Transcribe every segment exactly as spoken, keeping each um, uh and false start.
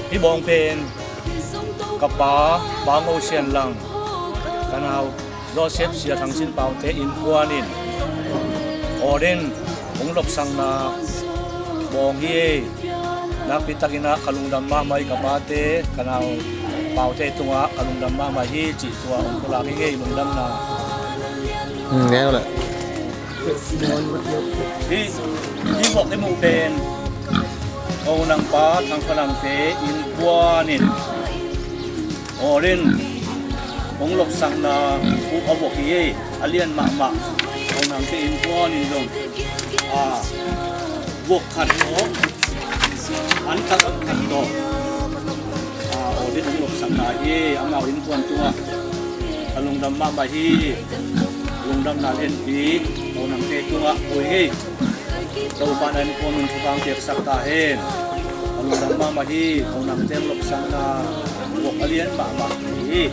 Hih bawng pen ka pa Bang Ho Sian Lang, ka nau Joseph Sia Thang Sin Pau te innkuan in ordain hong lopsakna bawng hi. Nakpi takin ah ka lungdam mahmah hi, ka pate, ka nau Paute tungah ka lungdam mahmah hi cih tua hong pulak hi ngei, lungdamna. Hih, hih vok i muh pen Ho Nang pa Thang Kha Nang te innkuan in ordain hong lopsakna uh a vok hi ei, a lian mahmah. Ho Nang te innkuan in zong a vok khat tawh, an khat khat tawh a ordain hong lopsakna hi ei. Amau innkuan tungah ka lungdam mahmah hi. Lungdamna lianpi Ho Nang te tungah koi hi ei. Topa in a innkuan un thupha piaksak ta hen. A lungdam mahmah hi. Ho Nang te lopsakna vok a lian mahmah hi.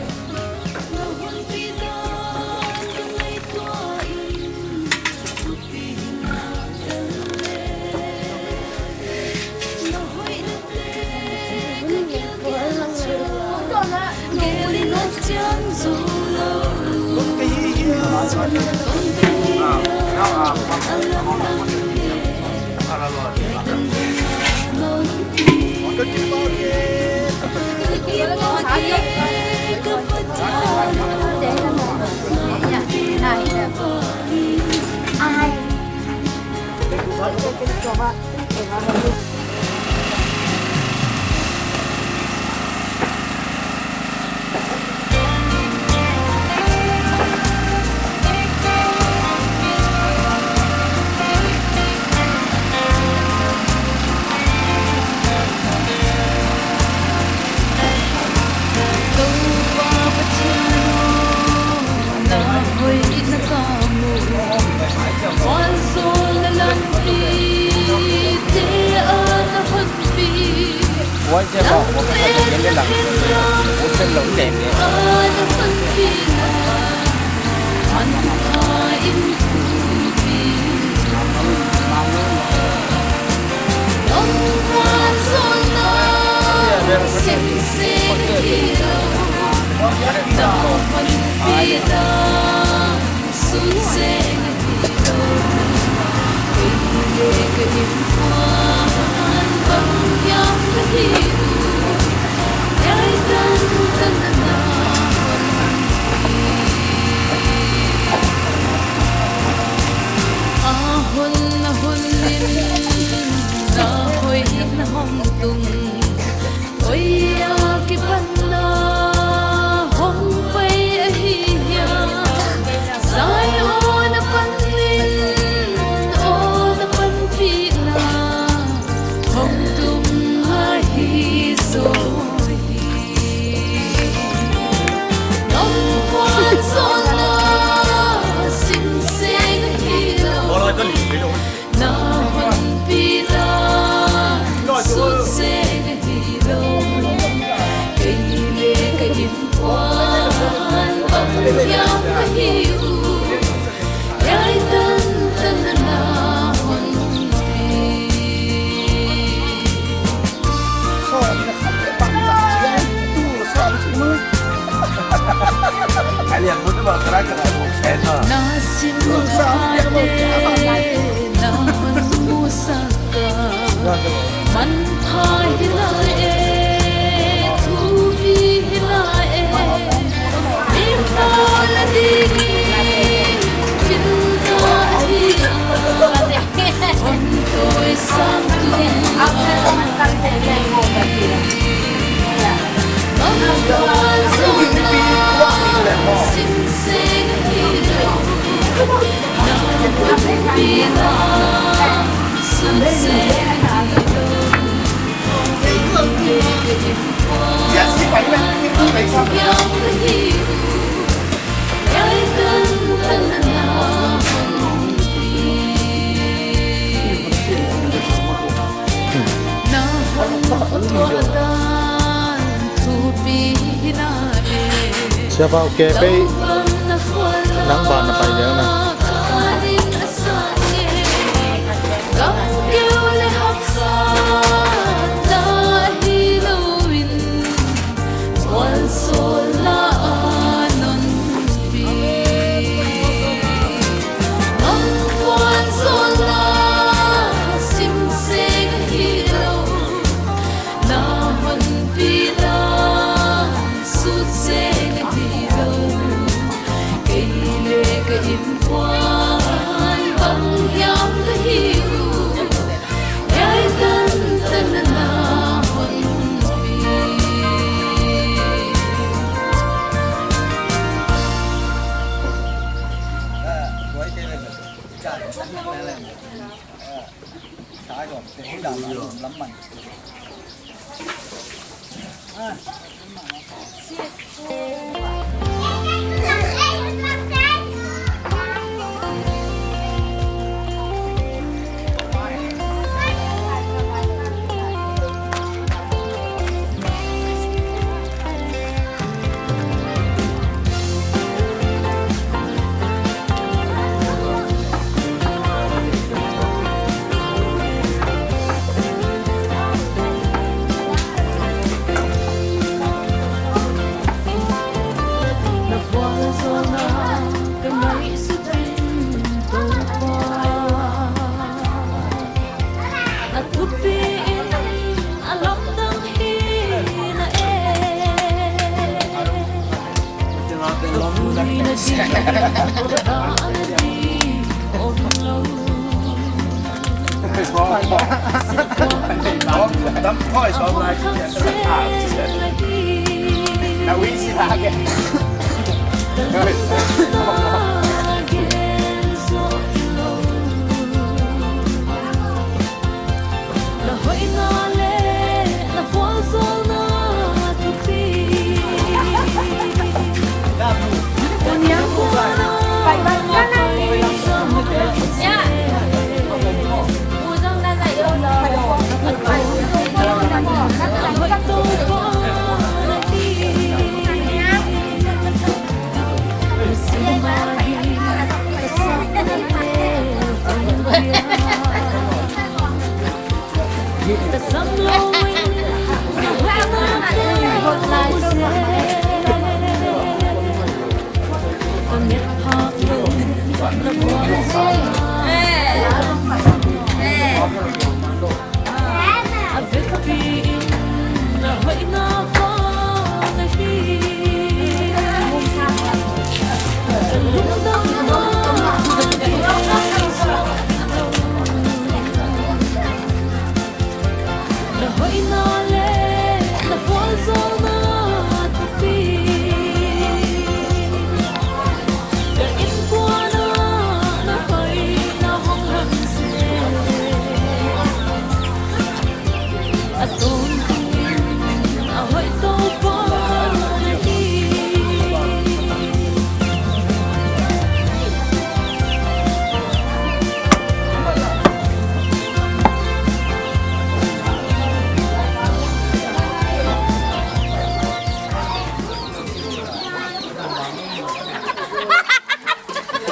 Siapa uke pei nang ba na pai lel na. Na honpi dan sut seng hi lo, kei le ka innkuan bang hiam ka hi uh, hiai tantan na honpi.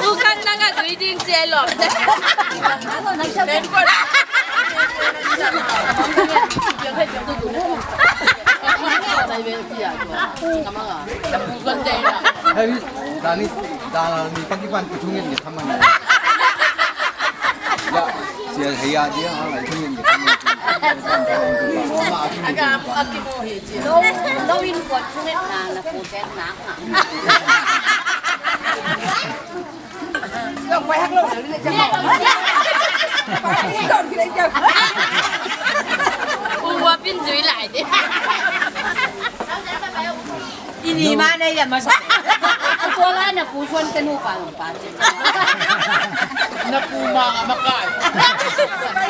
Ukan nang a dui ding cia lawm te. Hei, dani, dani pakipan kuchungin ni kaman. Ya, sia hei a dia, ha, kuchungin ni kaman. Aga, aki mo hi cia. Lo, lo in kuat chungin na, na kuat na. Ua pin zui lai di. Ini ma nei ya masa. Tua la na pu suan ka nu pa long pa. Na pu ma ma kai.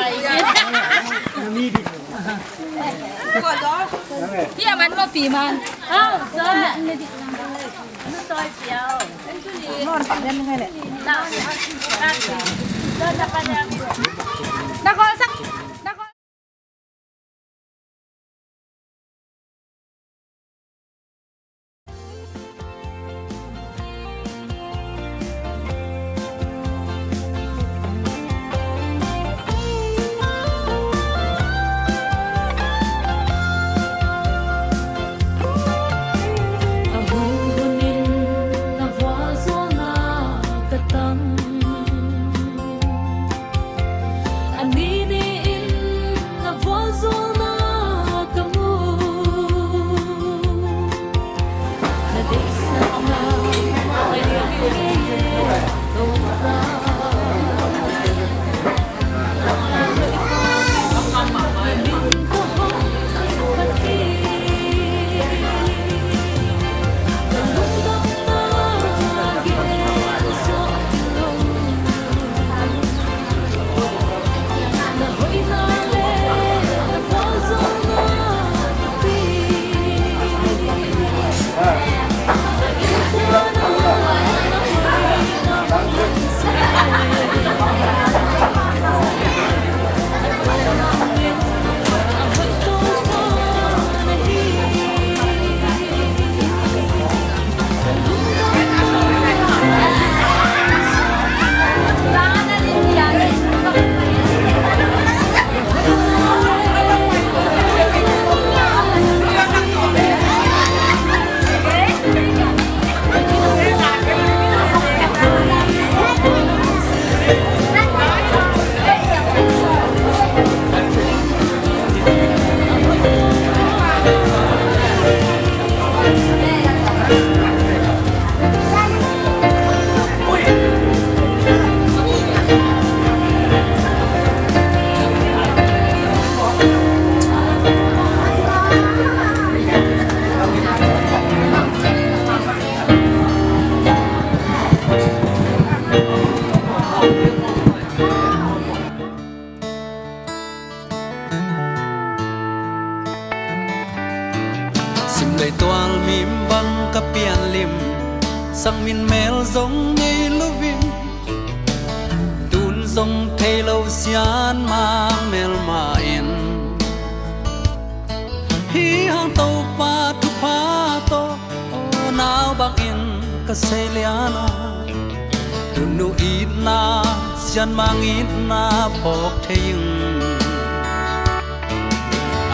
Ai. Hi a man maw pi man. Na kol sak. Na kol. A hun hunin na vualzawlna ka tang. A ni ni-in na vualzawlna ka mu. Na deihsakna a liang ngei e, Topa. Simlei tual mim bang ka pianlim, sang min mel zong nei lo in, tun zong thei lo Sian Mang melmah in. Hih hang Topa thupha tawh, aw nau bangin ka seilian a, Tunu itna, Sian Mang itna phawk thei ing.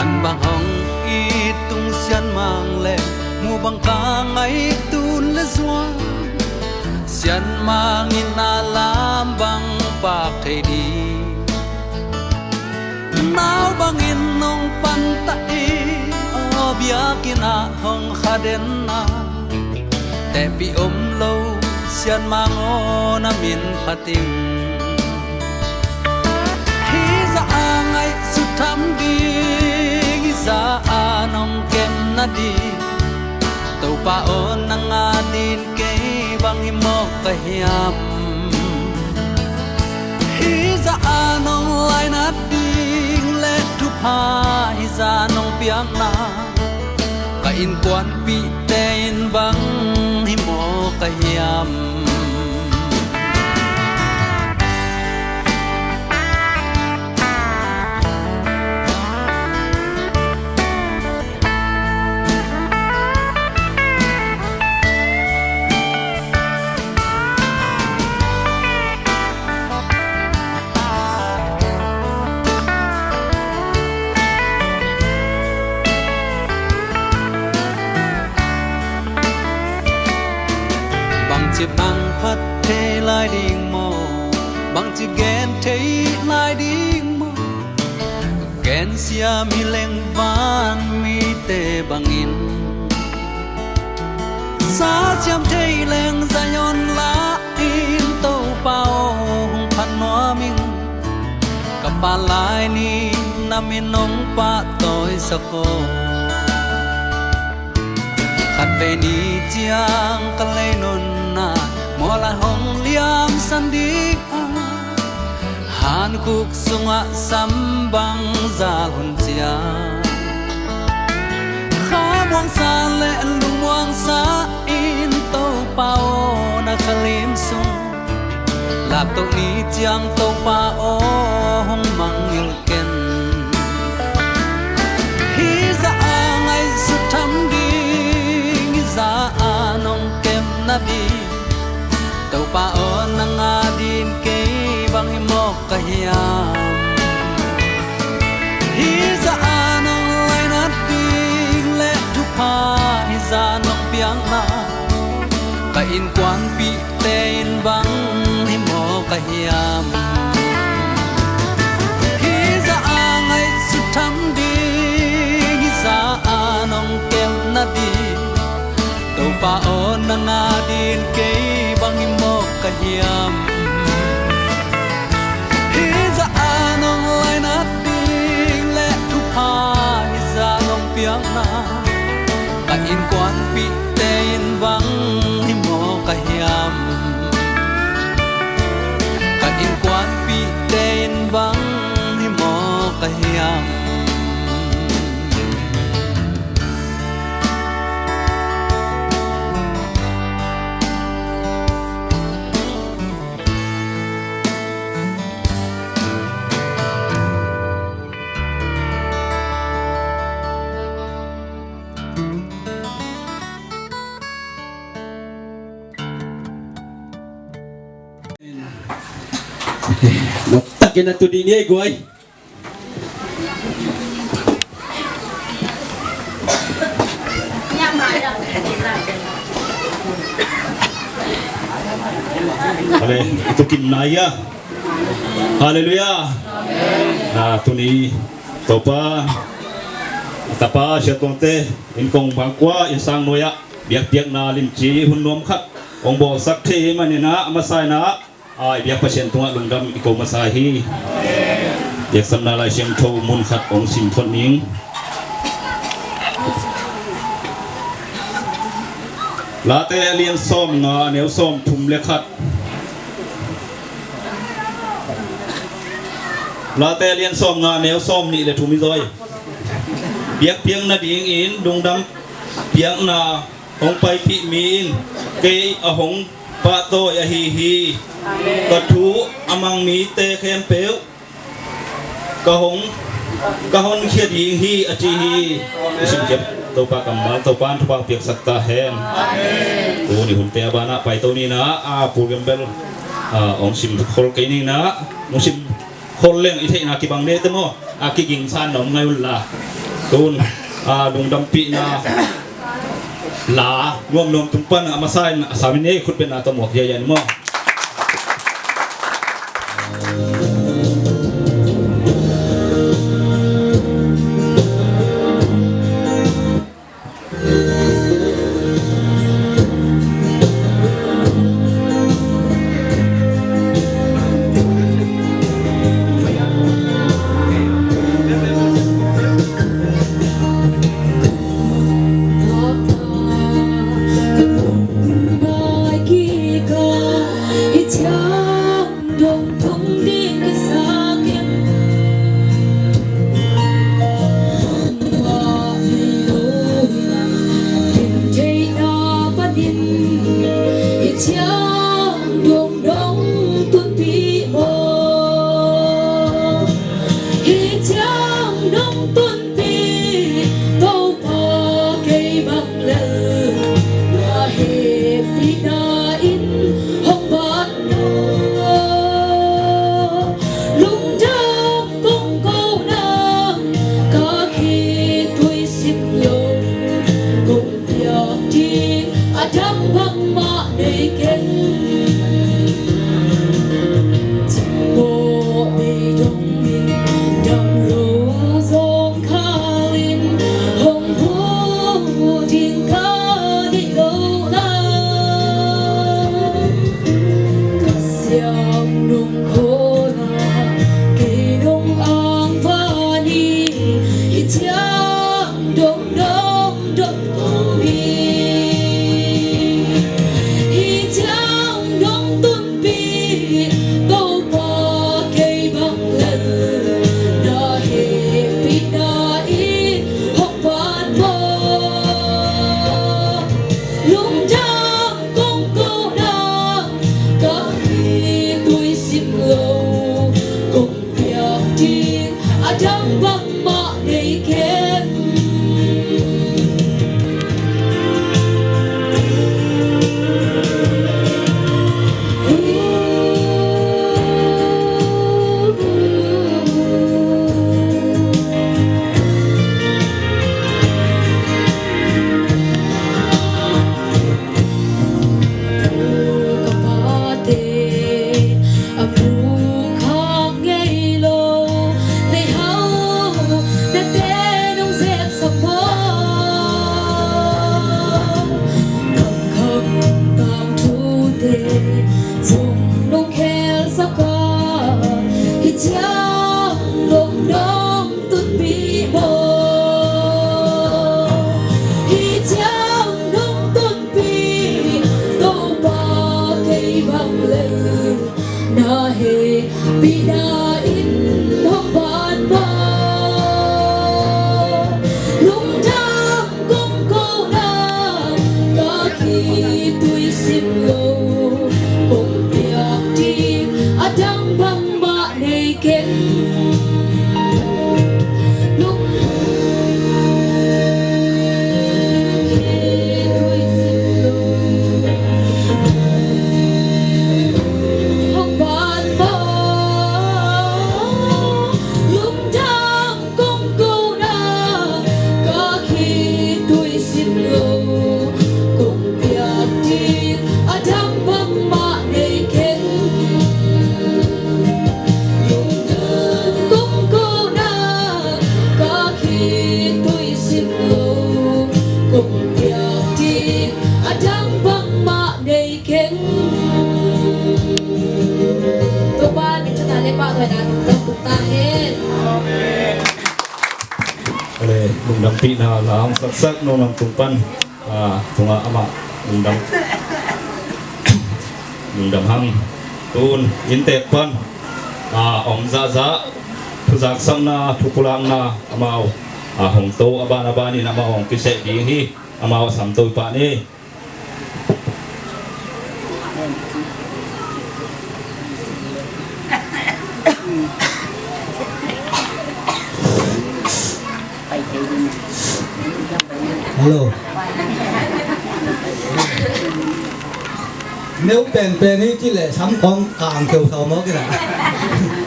An bang hong it tung Sian Mang le, mu bang ka ngaih tun le zuan, Sian Mang itna lam bang pak thei ding. Nau bangin nong panta i, aw biakinn ah hong kha den a, tehpih om lo Sian Mang aw na min phat ing. Hih zah a ngaihsut tham ding, hih zah a nong kem nading, Topa aw nang a ding kei bang hi mawk ka hiam. Hih zah a nong lainat ding le thupha hih zah nong piakna, ka innkuanpihte in bang hi mawk ka hiam. Bangci bang phat thei lai ding maw? Bangci gen thei lai ding maw? Gen siam hi leng van mite bangin, sa siam thei leng Zion lah in Topa aw hong phat nuam ing. Ka phat lai ni na min hong pahtawi sak aw. Khatvei ni ciang ka lei nunna, mawh lai hong liamsan ding a, An khuk sungah sam bangzah hun ciang khamuangsa le lungmuangsa in Topa aw na khalim sung laptoh ni ciang Topa aw hong mangngilh ken. Hih zah a ngaihsut tham ding, hih zah a nong kepna ding Topa aw nang ading kei bang hi mawk ka hiam? Hih zah a nong lainat ding le thupha hih zah nong piakna ka innkuanpihte in bang hi mawk ka hiam? Hih zah a ngaihsut tham ding, hih zah a nong kepna ding Topa aw nang ading kei bang hi mawk ka hiam? Hih zah a nong lainat ding le thupha hih zah nong piakna ka innkuanpihte in bang hi mawk ka hiam? Ka innkuanpihte in bang hi mawk ka hiam? Noptakin a tu dih ni ei guai. Ale, itu kin naya. Hallelujah. Ah, tuni Topa Tapa siatungte in kong bangkua in sang nuai-ah biakpiakna limci hun nuam khat hong bawlsak thei maninah a masa inah a i biak Pasian tungah lungdam i ko masa hi. Biaksamna Lai Siangtho mun khat hong sim phot ning. Late a lian sawm nga a neu sawm thum le khat. Late a lian sawm nga a neu sawm nih le thum i zawi. Biakpiak nadingin lungdam piakna hong paipih mi in kei a hong pahtawi ahi hi. Ka thu a mang mite khempeuh ka hong, ka honkhia ding hi a ci hi. I simkhiat Topa kammal Topa in thupha piaksak ta hen. Tuni hunte a banah paito ninah a program bel a hong simkhol kei ninah hong sim khol leng i theihna kibang dete maw? A kigingsan na om ngai unla tun a lungdampihna la nuamnuam tung pan a masa in a samin ei khutbetna tawh muak hiaihiai ni maw? Dong thong ding ka sa keng. Mah hi lo hi. Ken theihna panin i ciang dong dong tunpih maw? I ciang dong tunpih Topa kei bang lel na hehpihna in hong bat Lungdam kong ko nang ka khitui sim lo, kong piak ding a dang bangmah nei keng. Cimawh bei dongin dam lo zawngkhal in hong hu ding ka neih lo lai. Ka siam nong khawl a, kei nong angvan hi. Hih ciang dong dong dong ko hi. Hih ciang dong tunpih Topa kei Pina in hong ban ma, lungdam kong ko na, ka khitui sim lo, kong piak ding a dang bangmah nei keng. Lungdam khitui sim lo, hong ban ma, lungdam kong ko na, ka khitui sim lo, kong piak ding a dang bangmah nei keng. Lungdam kong ko na, ka khitui sim lo, kong piak ding a dang bangmah nei keng. Topa min thang a le pahtawi na nong tang tung ta hen. Ale, lungdampihna la hong saksak nong lam tung pan, ah, tungah amah lungdam, lungdam hang. Tun inntek pan, ah, om zahzah, thuzaksakna, thupulakna amau, ah, hong to a ban a banin amau hong kiseh ding hi. Amau a samto pah ni. Hello. Neu penpen hi cih leh sam khawng kang keu sau mawk in ah.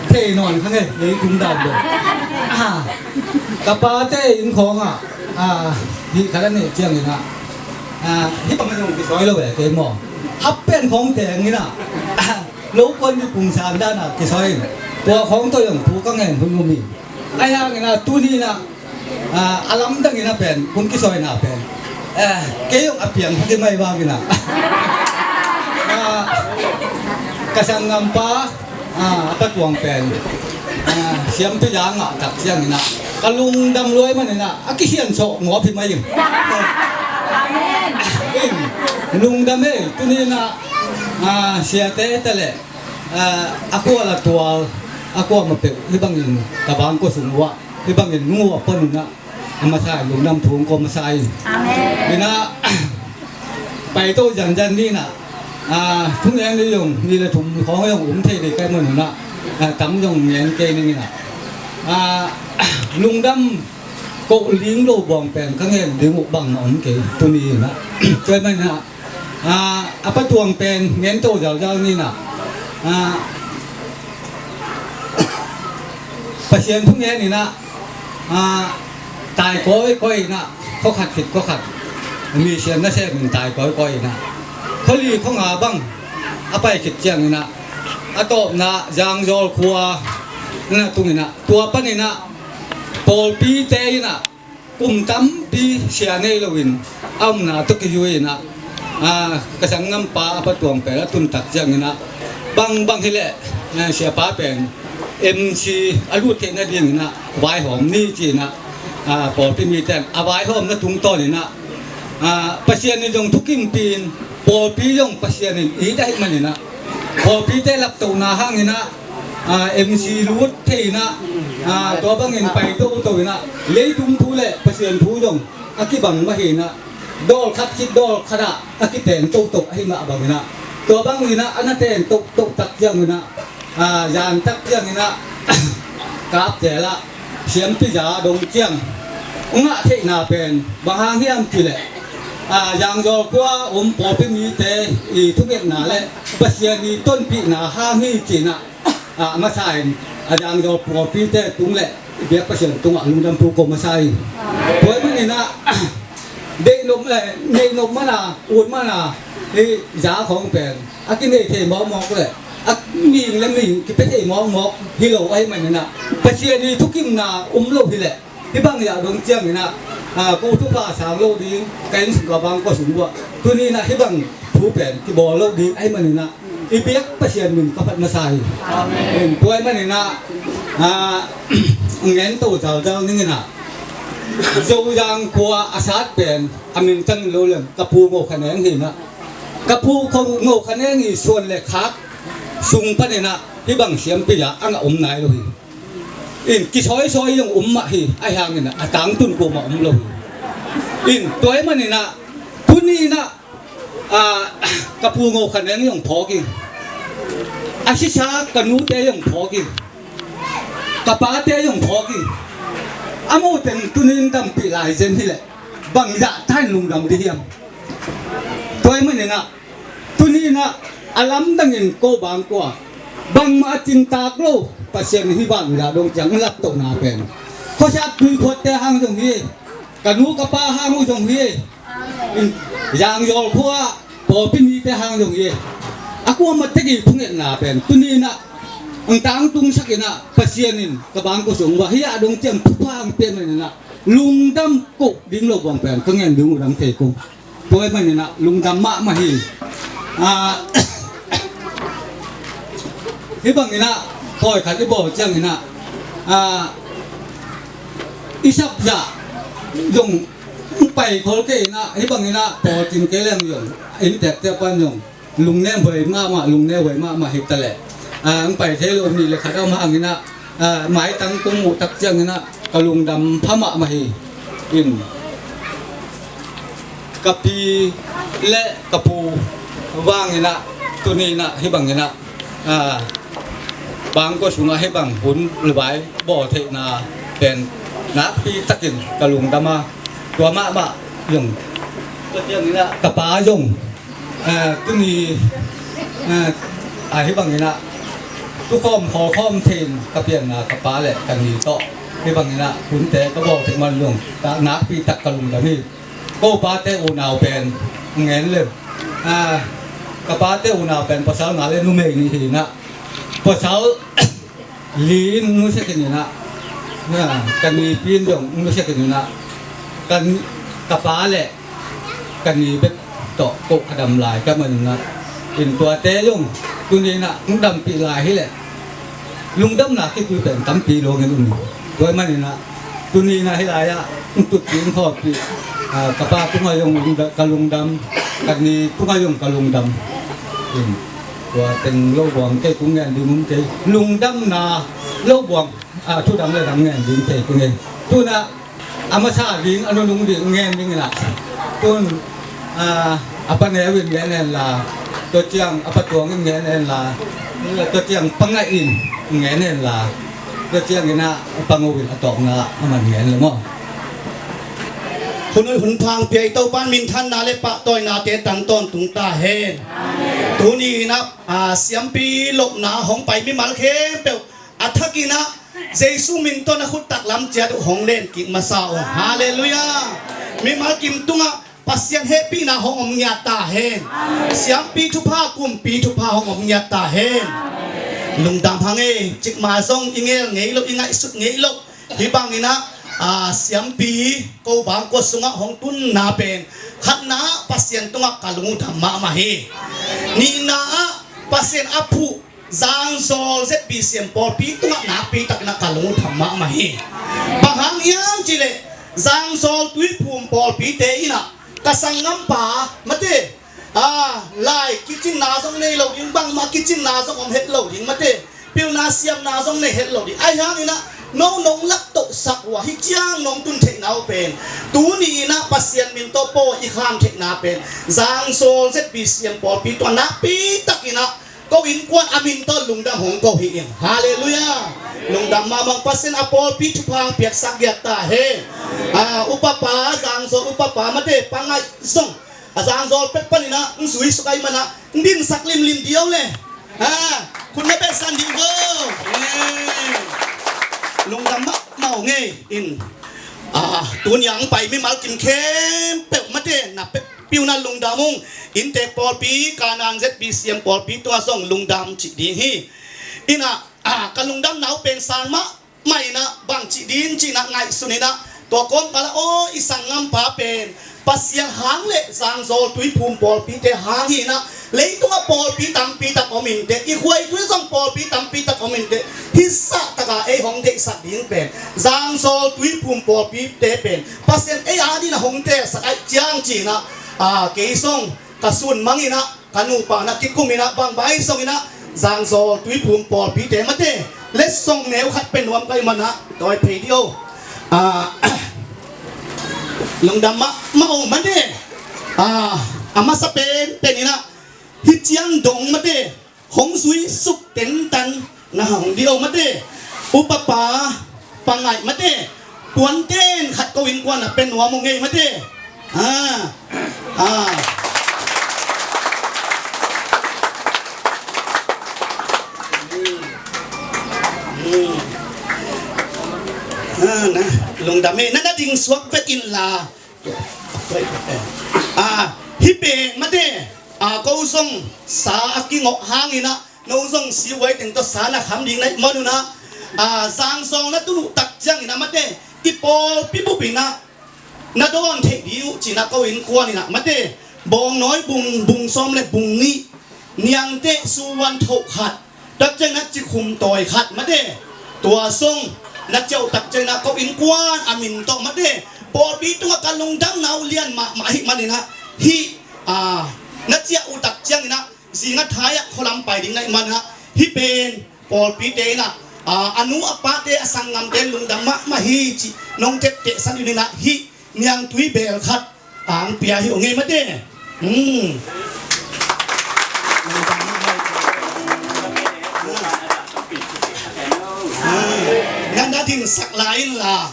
Thei nawn kha ngei, ei tung dan lo. Ah, ka pate inn khawng ah, ah, hih khat a neih ciangin ah, ah, hih bang zong kisawi lo eh, kei maw. Hap pen khawng teng in ah, lo kuan ni pung san dan ah kisawi in. Tua khawng tawh zong thu ka ngen hun um hi. Ahi hangin ah tuni in ah, ah, a lamdang in ah pen, hun kisawina pen, eh, kei zong a piang kha ki mai vang in ah. Ah, ka sanggampa, ah, a patuang pen, ah, siampi la ngah tak ciangin ah, ka lungdam luai manin ah, a kisian sawh ngawp hi mai in. Amen. In, lungdam ei, tuni in ah, ah, siate ta leh, ah, a kual a tual, a kuamah peuh, hih bangin ka bangkua sung uah, hih bangin nung uah pon un ah, a masa in lungdam thu hong ko masa in. Amen. In ah, paito zanzan ni in ah, ah, thu ngen ni zong, ni le thum khawng zong um thei dei kai man un ah, ah, tam zong ngen kei ning in ah. Ah, lungdam ko ling lo buang pen ka ngen ding uh bang na om kei tuni in ah. Tua man in ah, ah, a patuang pen ngen to zalzal ni in ah. Ah, Pasian thu ngen in ah, ah, tai kawikawi in ah, khua khat khit khua khat, mi siam nasem in tai kawikawi in ah, khua li khua nga bang a pai khit ciangin ah, a tawpna Zangzawl khua in ah tung in ah, tua pan in ah, pawlpite in ah, kum tampi sia nei loin a omna tawh kizui in ah, ah, ka sanggampa a patuang pen a tun tak ciangin ah, bang bang hi leh, ah, siapa pen M C a lut theih nadingin ah vaihawm ni ci in ah, ah, pawlpi mite in a vaihawmna tungtawn in ah, ah, Pasian in zong thukimpih in, pawlpi zong Pasian in it ahih manin ah, pawlpite laptohna hangin ah, ah, M C lut thei in ah, ah, tua bangin pai toto in ah, leitung thu le Pasian thu zong a kibang mah hi in ah, dawl khat khit dawl khat ah a kiten toto ahih mah bangin ah, tua bangin ah a na ten toto tak ciangin ah, ah, zan tak ciangin ah, Kaptel ah siampi za dong ciang ngah theihna pen bang hang hiam cih leh, ah, Zangzawl khua um pawlpi mite i thungetna le Pasian i tonpihna hang hi ci in ah, ah, a masa in a Zangzawl pawlpite tung le i biak Pasian tungah lungdam thu ko masa in. Tua ahih manin ah, deih nop, eh, neih nop man a, ut man a, i za khawng pen a kinei thei mawkmawk le a mihing le mihing kipia thei mawkmawk hi lo ahih manin ah, Pasian i thukimna um lo hi leh, hih bang zah dong ciangin ah, ah, ko thupha sang lo ding, ka inn sung ka bangkua sung uah tuni in ah hih bang thu pen kibawl lo ding ahih manin ah, i biak Pasian min ka phat masa hi. Amen. Tua ahih manin ah, ah, ngen to zalzal ning in ah, Zozang khua a sat pen a min tang lo lem, ka pu Ngo Kha Neng hi in ah, ka pu Ngo Kha Neng i suan le khak sung panin ah, hih bang siampi ah a ngah om nai lo hi. In kisawisawi zong om mah hi, ahi hangin ah a tangtun kuamah om lo hi. In tua ahih manin ah tuni in ah, ah, ka pu Ngo Khan Eng zong phawk ing, a sisa ka nute zong phawk ing, ka pate zong phawk ing. Amau teng tuni in dampih lai zen hileh bangzah ta in lungdam dih hiam? Tua ahih manin ah tuni in ah a lamdangin ko bangkua bangmah a cintak lo, Pasian hih bangzah dong ciang laptohna pen khuasak tuikhuatte hang zong hi, ka nu ka pa hang uh zong hi, Zangzawl khua pawlpi mite hang zong hi, a kuamah teki phungetna pen tuni in ah ang tangtungsak in ah Pasian in ka bangkua sung uah hih ah dong ciang thupha ang pia manin ah lungdam koh ding lo buang pen ka ngen ding uh dang thei kung. Tua ahih manin ah lungdam mahmah hi. Ah, hih bangin ah thawi khat i bawl ciangin ah, ah, i sapzah zong pai khol kei in ah, hih bangin ah pawl cing kei leng zong inntekte pan zong lungnem huai mahmah, lungnem huai mahmah hi ta leh, ah, ang pai thei lo nih le khat a om hangin ah, ah, maitang kong muh tak ciangin ah ka lungdam pha mahmah hi. In ka pi le ka pu vangin ah tuni in ah hih bangin ah, ah, bangkua sungah hih bang hun le vai bawl theihna pen nakpi takin ka lungdam a, tua mahmah zong tua ciangin ah ka pa zong, ah, tuni, ah, ah, hih bangin ah tukhawm khawkhawm thei in ka pianna ka pa le ka ni tawh hih bangin ah hunte ka bawl theih man zong nakpi tak ka lungdam hi. Ko pate unau pen ngen le, ah, ka pate unau pen pasal nga le numei nih hi in ah, pasal li in nusia khin in ah, ah, ka nipi in zong nusia khin in ah, ka, ka pa le ka ni bek tawh koh ka dam lai ka man in ah, in tuate zong tuni in ah hong dampih lai hileh lungdamna kipui pen tampi lo ngin um hi. Tua ahih manin ah tuni in ah hih lai-ah hong tutpih hong khawlpih, ah, ka pa tungah zong lungda-, ka lungdam, ka ni tungah zong ka lungdam. In tua teng lo buang kei kung ngen ding um kei. Lungdamna lo buang, ah, thu dang le dang ngen ding kei kung ei. Tu in ah a masa ding, a nunung ding ngen ding in ah, tun, ah, a pa neu in ngen hen la, tua ciang a pa tuang in ngen hen la, tua ciang pa ngaih in ngen hen la, tua ciangin ah a pa ngo in a tawpna a man ngen le maw. Hun hoih hun pha hong pia i Topa in minthanna le pahtawinate tang tawntung ta hen. Tuni in ah, ah, siampi lopna hong pai mimal khempeuh a thakin ah Jesu min tawh na khut taklam ciat uh hong len kik masa uh. Halleluiah. Mimal kim tungah Pasian hehpihna hong om ngiat ta hen. Siampi thupha, kumpi thupha hong om ngiat ta hen. Lungdam hang ei, cikmah zong i ngel ngei lo, i ngaihsut ngei lo. Hih bangin ah, ah, siampi ko bangkua sungah hong tunna pen khatna ah Pasian tungah ka lungdam mahmah hi. Nihna ah Pasian a phuh Zangzawl Z B C M pawlpi tungah nakpi takin ah ka lungdam mahmah hi. Bang hang hiam cih leh Zangzawl Tuiphum pawlpite in ah ka sanggampa mate, ah, lai kicinna zong nei lo ding, bangmah kicinna zong om het lo ding mate, pilna siamna zong nei het lo ding. Ahi hangin ah no nong laptohsak uh a hih ciang nong tun theihna uh pen tuni in ah Pasian min tawh pawi i kham theihna pen Zangzawl Z B C M pawlpi tungah nakpi takin ah ko innkuan a min tawh lungdam hong ko hi in. Halleluiah. Lungdam mahmah, Pasian a pawlpi thupha hong piaksak giat ta hen. Ah, upapa, Zangzawl upapa mate, pa ngaih zong a Zangzawl pek panin ah hong zuisuk ahih manin ah hong dinsak limlim dih o le. Ah, khut na beh san dih o. Eh. Lungdam mahmah ung ei in. Ah, tuni a hong pai mimal kim khempeuh mate na pek piuna lungdam ung. Inntek pawlpi, Kanaan Z B C M pawlpi tungah zong lungdam cih ding hi. In ah, ah, ka lungdamna uh pen sang mahmah in ah, bang cih ding cih in ah ngaihsun in ah, tua kawmkal ah aw, i sanggampa pen Pasian hang le Zangzawl Tuiphum pawlpite hang hi in ah, leitungah pawlpi tampi tak om inteh, i khuaitui zong pawlpi tampi tak om inteh, hisa taka ei hong deihsak ding pen Zangzawl Tuiphum pawlpite pen Pasian ei adingin a hong telsak ahih ciang ci in ah, ah, kei zong ka sun mang in ah, ka nupa in ah kikum in ah, bangbang ahi zongin ah, Zangzawl Tuiphum pawlpite mate, letsong neu khat pe nuam ka hih manah tawi phei dih o. Ah, lungdam mahmah o mate. Ah, a masa penpen inah hih ciang dong mate, hong zuisuk tentan na hong dih o mate. Upapa pangaih mate, puanten khat ko innkuan ah pe nuam o ngei mate. Ah, ah. Hmm. Ah, na lungdam e, na na ding suak vet inla. Ah, hih pen mate, ah, ko zong sa a kingawh hang inah, no zong siuai teng tawh sa na kham ding na hih man unah, ah, Zangzawl na tun uh tak ciang inah mate, i pawlpi bup inah na dawn theih ding uh ci inah ko innkuan inah mate, Bawngnawi bung, bung sawm le bung nih, Niangteh suan thoh khat, tak ciang inah cikhum tawi khat mate, tua zong na ciah uh tak ciang inah ko innkuan a min tawh mate, pawlpi tungah ka lungdamna uh lian mahmah ahih man inah, hih, ah, na ciah uh tak ciang inah zinga thai ah khualam pai ding na hih man inah, hih pen pawlpite inah, ah, a nu a pate a sanggamte lungdam mahmah hi cih nong teptehsan uh inah, hih niangtui bel khat ang pia hi o ngei mate. Hmm. Ah, na na dinsak lai inla.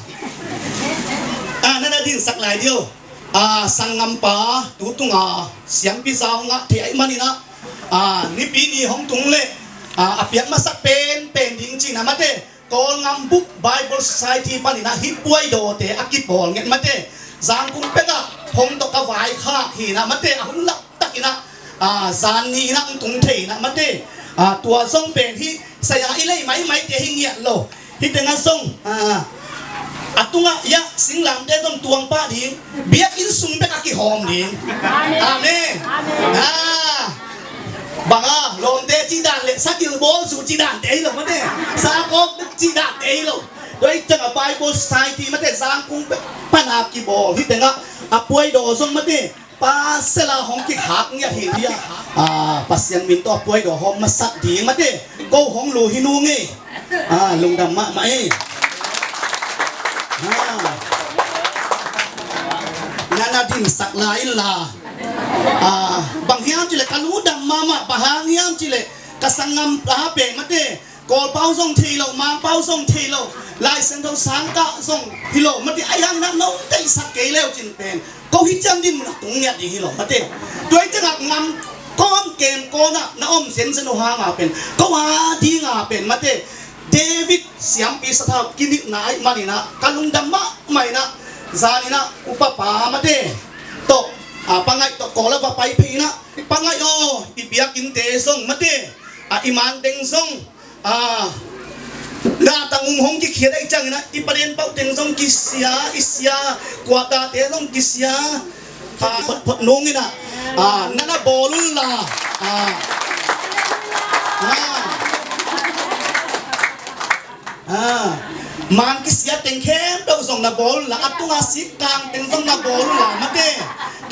Ah, na na dinsak lai dih o. Ah, sanggampa tu tunga siampi za hong ngah thei ahih man inah, ah, nipi ni hong tung leh, ah, a piak masak penpen ding ci inah mate, Kawlngam bup Bible Society pan inah hih puaidawte a kibawl nget mate, Zangkung pek ah hong tawh ka vaikhak hi inah mate, a hun lak tak inah, ah, zan ni inah hong tung thei inah mate, ah, tua zong pen hih saya i lei maimaite hi ngiat lo. Hih tengah zong, ah, a tungah iah singlamte zong tuang pah ding, biakinn sung bek a kihawm ding. Amen. Amen. Ah, bang a lawmte cih dan le sagil bawl su cih dante hi lo mate, sakawk cih dante hi lo. Tua ih ciang a Bible Society mate, Zangkung pan a kibawl hih tengah a puaidaw zong mate, pasal a hong kikhak ngiat hi. Ah, Pasian min tawh a puaidaw hawm masak ding mate, ko hong lu hi nu ngei. Ah, lungdam mahmah e. Ah, na na dinsak lai inla. Ah, bang hiam cih leh ka lungdam mahmah, bang hang hiam cih leh ka sanggampa pen mate, Kawlpau zong thei lo, Mangpau zong thei lo, Lai Siangtho sangkah zong hi lo mate, a hiang na nong deihsak kei leu cin pen ko hih ciang din mun a tung ngiat ding hi lo mate. Tua ih ciangah ngam kawm kem kawn ah na om zenzen uh hang a pen ko a ding a pen mate, David siampi sathau kinilhna ahih man inah ka lungdam mahmah inah, zan inah upapa mate tawh, ah, pangaih tawh Kawl a va pai phei inah, pangaih aw, i biakinnte zong mate, ah, i man teng zong, ah, nahtang um hong kikhiat ahih ciang inah, i paden pauh teng zong kisia, i sia kuatate zong kisia. Ah, photphot nung inah, ah, na na bawl unla. Ah. Ah. Ah. Man kisia teng khempeuh zong na bawl unla, a tunga sikkang teng zong na bawl unla mate.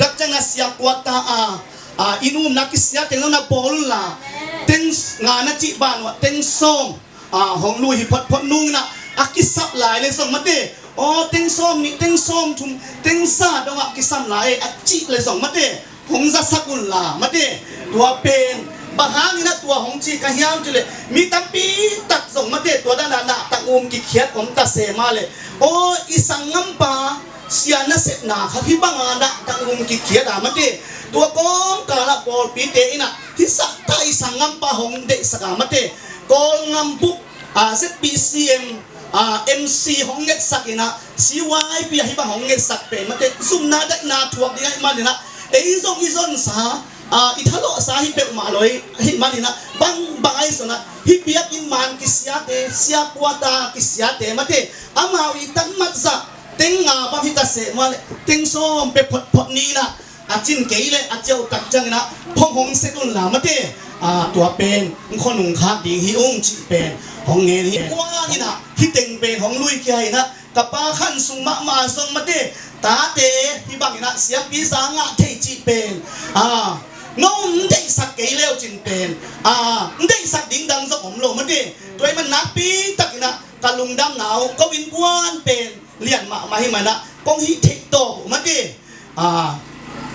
Tak ciang a sia kuata, ah, ah, i numna kisia teng zong na bawl unla. Teng nga na cih ban uah teng sawm, ah, hong lui hi photphot nung inah, a kisap lai le zong mate, aw, teng sawm nih, teng sawm thum, teng za dongah kisam lai e a cih le zong mate, hong zasak unla mate. Tua pen bang hang inah tua hong ci ka hiam cih leh, mi tampi tak zong mate, tua dan a nahtang um kikhiat om ta se mah leh, aw, i sanggampa sia nasepna khat hih bang a nahtang um kikhiat a mate, tua kawmkal ah pawlpite inah hih sak ta i sanggampa hong deihsak a mate, Kawlngam bup, ah, Z B C M, ah, M C hong ngetsak inah, C Y P ah hih bang hong ngetsak pen mate, zumna daihna thuak ding ahih man inah, ei zong i zonsa, ah, i thalawhsa hi peuhmah lo ahih man inah, bang bang ahi zong ah hih biakinn man kisiate, sia kuata kisiate mate, amau i tangmat zah teng nga bang hi ta seh mah leh teng sawm pe photphot ni inah, a cin kei leh a ciah uh tak ciang inah hong hong sek unla mate. Ah, tua pen hong khuanung khak ding hi ung cih pen hong ngen hi. Kuan inah hih teng pen hong lui khia inah, ka pa khan sung mahmah zong mate, tate hih bang inah siampi za ngah thei cih pen, ah, No, ng deihsak kei leu cin pen, a, ng deihsak ding dang zong om lo mate. Tua ahih man nakpi takin ah ka lungdamna uh ko innkuan pen lian mahmah ahih man ah kong hih theih tawk uh mate. A,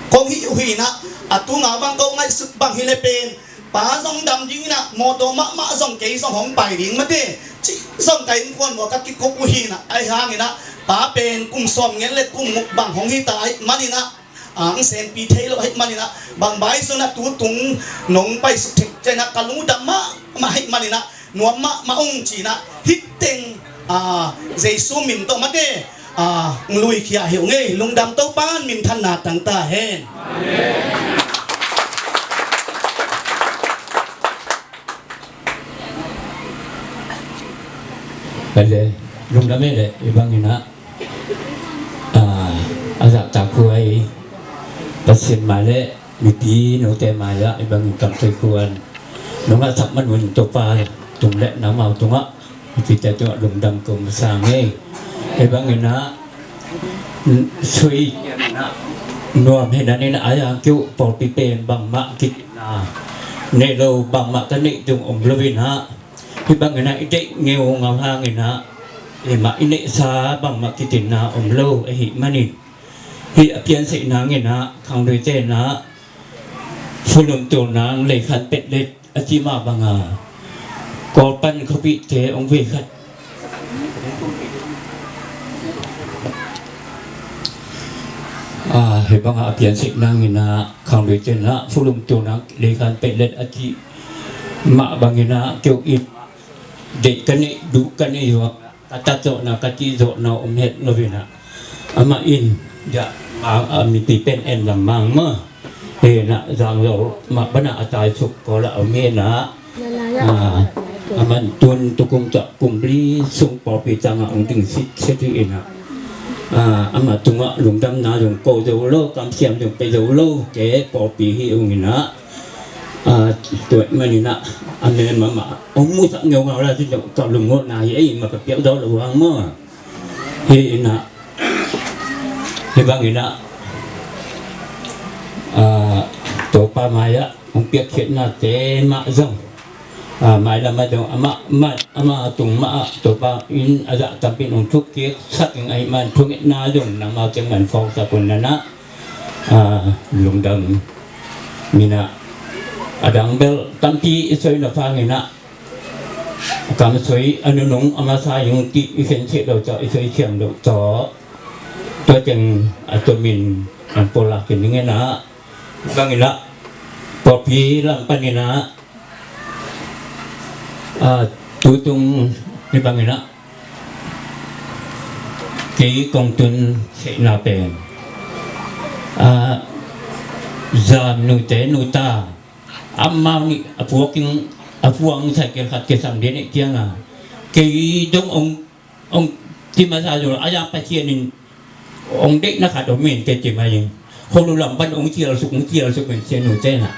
kong hih uh hi in ah, a tunga bang ko ngaihsut bang hi le pen, pa zong dam ding in ah, mawtaw mahmah zong kei zong hong pai ding mate, cih zong ka innkuan uh ah ka kikup uh hi in ah, ahih hangin ah, pa pen kum sawm ngen le kum guk bang hong hi ta ahih manin ah, a, ang senpi thei lo ahih manin ah, bang bai zong ah tu tung nong paisuk thei ciangin ah, ka lungdam mahmah ahih manin ah, nuam mahmah ung ci in ah, hih teng, a, Jesu min tawh mate, a, ng luikhia hi ung ei, lungdam, Topa'n minthanna tang ta hen. Lungdam ei leh, i bangin ah, a, a zahtakhuai Pasian mai le mipi note mai ah i bangin kamsei khuan nong ngahsak man un Topa tung le nangmau tungah mipite tungah lungdam ko masa ing ei. I bangin ah sui nuam hi nanin ah, a yang kiu pawlpi pen bangmah kitinna nei lo, bangmah ka neih ding om lo in ah, hih bangin ah i deih ngeungau hangin ah, i mah i neihsa bangmah kitinna om lo ahih manin, hih a piansih nangin ah khangluite in ah fulum tul nang leikhan petlet a cih mah banga Kawlpan khuapihte hong veikhat, a, hih banga a piansih nangin ah khangluite in ah fulum tul nang leikhan petlet a cih mah bangin ah keu in deih ka neih, duh ka neih uh ah, ka tat zawhna, ka cih zawhna om het lo in ah, amah in, ya, a, a mipi pen en lam mang maw. Hi in ah zang lo mah pan ah a taisuk Kawl ah om hi in ah, a, amah in tun tukum tawh kum li sung pawlpi tangah hong ding sitset hi in ah, a, amah tungah lungdamna zong ko zo lo, kamsiam zong pia zo lo, ke pawlpi hi ung in ah, a, tua ahih manin ah, a mel mahmah hong musak ngeungau la cin, ka lungawhna hi ei, mah ka piak zo lo hang maw. Hi in ah, hih bangin ah, a, Topa mai ah hong piakkhiatnate mah zong, a, mailam ah zong amah, amah, amah tung mah ah Topa in a zah tampi in hong thukkiksak ing ahih man thungetna zong nangmau teng man phawksak un na na, a, lungdam in ah, a dang bel tampi i soi na phang in ah, kam soi a nunung a masa ing tih i khen sih lo tawh, i soi siam lo tawh, tua teng a tomin an pulak in ning in ah, bangin ah pawlpi lam panin ah, a, tutung ni bangin ah kei kong tun sihna pen, a, Zam nute nuta amau nih a puakin, a puang cycle khat kisam ding nih cianga kei dong hong, hong ci masa zo lo, a yang Pasian in hong deihna khat om in kei ci mai ing. Kholu lam pan hong cialsuk, hong cialsuk in sia nute na.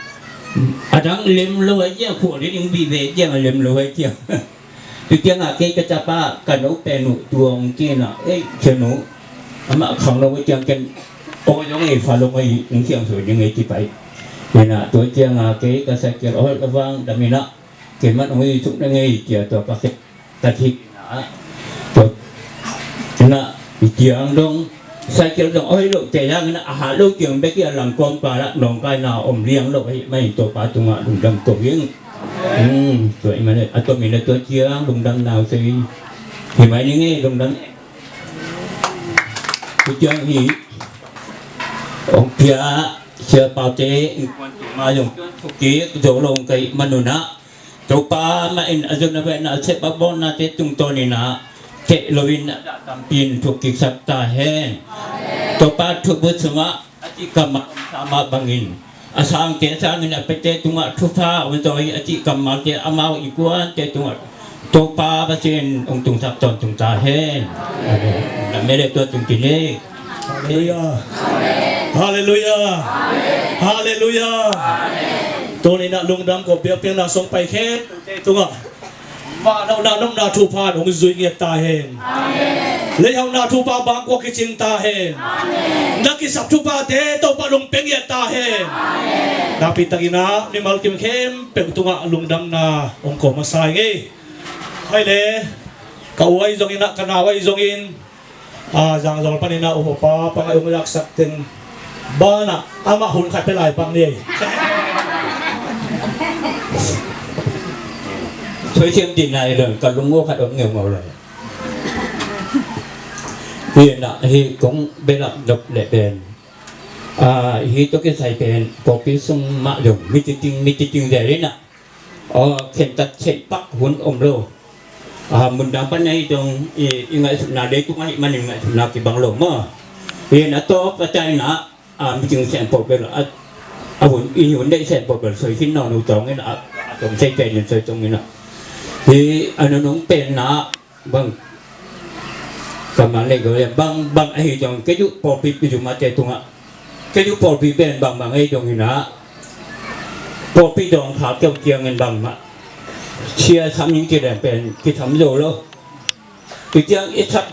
A dang lem lo ai ciang, khual ding hong bi ve ciang a lem lo ai ciang. Tu ciangah kei ka chapa ka no pen uh tuang kina, ei, sia nu, amah khang lo ciang ken, o zong ei fa lo ei, ng ciang soi ding ei kipai. Kina tu ciangah kei ka cycle a hoih a vang dam inah, kei man ong ei suk na ngei cia tua ka kei ka thik inah. Tua inah i ciang dong, cycle zong a hoih loh cia yang inah, a hat loh ciang bek i a langkawm palah nawngkaina om liang loh ahih manin Topa tungah lungdam ko ing. Hmm, tua i manin a tomin a tua ciang lungdam nau sei. Hi mai ning ei lungdam. Tu ciang hi ong pia sia paute in kuan tuma zong kik zo lo ong kai manunah. Topa mah in a zun a vehna a sep a bawlnate tungtawn inah teh loin a dah tampi in thuk kiksak ta hen. Topa thubut sungah a cih kammal om sa mah bangin a sangte sangin a piate tungah thupha om zaw hi a cih kammalte amau innkuante tungah Topa Pasian ong tungsak tawntung ta hen. Amen. Na mele tua tungtin hi. Halleluiah. Halleluiah. Halleluiah. Tuni inah lungdam ko biakpiakna song pai khempeuhte tungah mah nopna nopna thupha in hong zui ngiat ta hen. Amen. Leihauhna thupha bangkua kicing ta hen. Amen. Na kisap thuphate Topa lungpeng ngiat ta hen. Amen. Nakpi takin ah mimal kim khempeuh tungah lungdamna hong ko masa ing ei. Hai le, ka u ahi zongin ah, ka nau ahi zongin, a, Zangzawl panin ah u Hopa Pangai hong laksak teng banah amah hun khat pia lai pak ni ei. Soi thiam dihna i don ka lungua khat om ngeungau lai. Hi na hi kong belap dok leh pen, a, hi tawh kisai pen pawlpi sung mah dong mititing mititing zel hi na. Aw, khentat theih pak hun om lo. A, mundang pan ahi dong i, i ngaihsutna leitung ahih manin ngaihsutna kibang lo maw. Hi na tawp a tai na, a, miting sempawh bel a, a hun, i hun deih sempawh bel soi khin nawn uh tawngin a, a tong thei pen in soi tongin a. Hi a nunung pen na bang kammal nei go le bang bang ahi dong kei uh pawlpi pi zumate tungah kei uh pawlpi pen bang bang ahi dong in a pawlpi dong kha keu kiangin bang mah sia sam in kilem pen kisam zo lo. Tutiang i sam,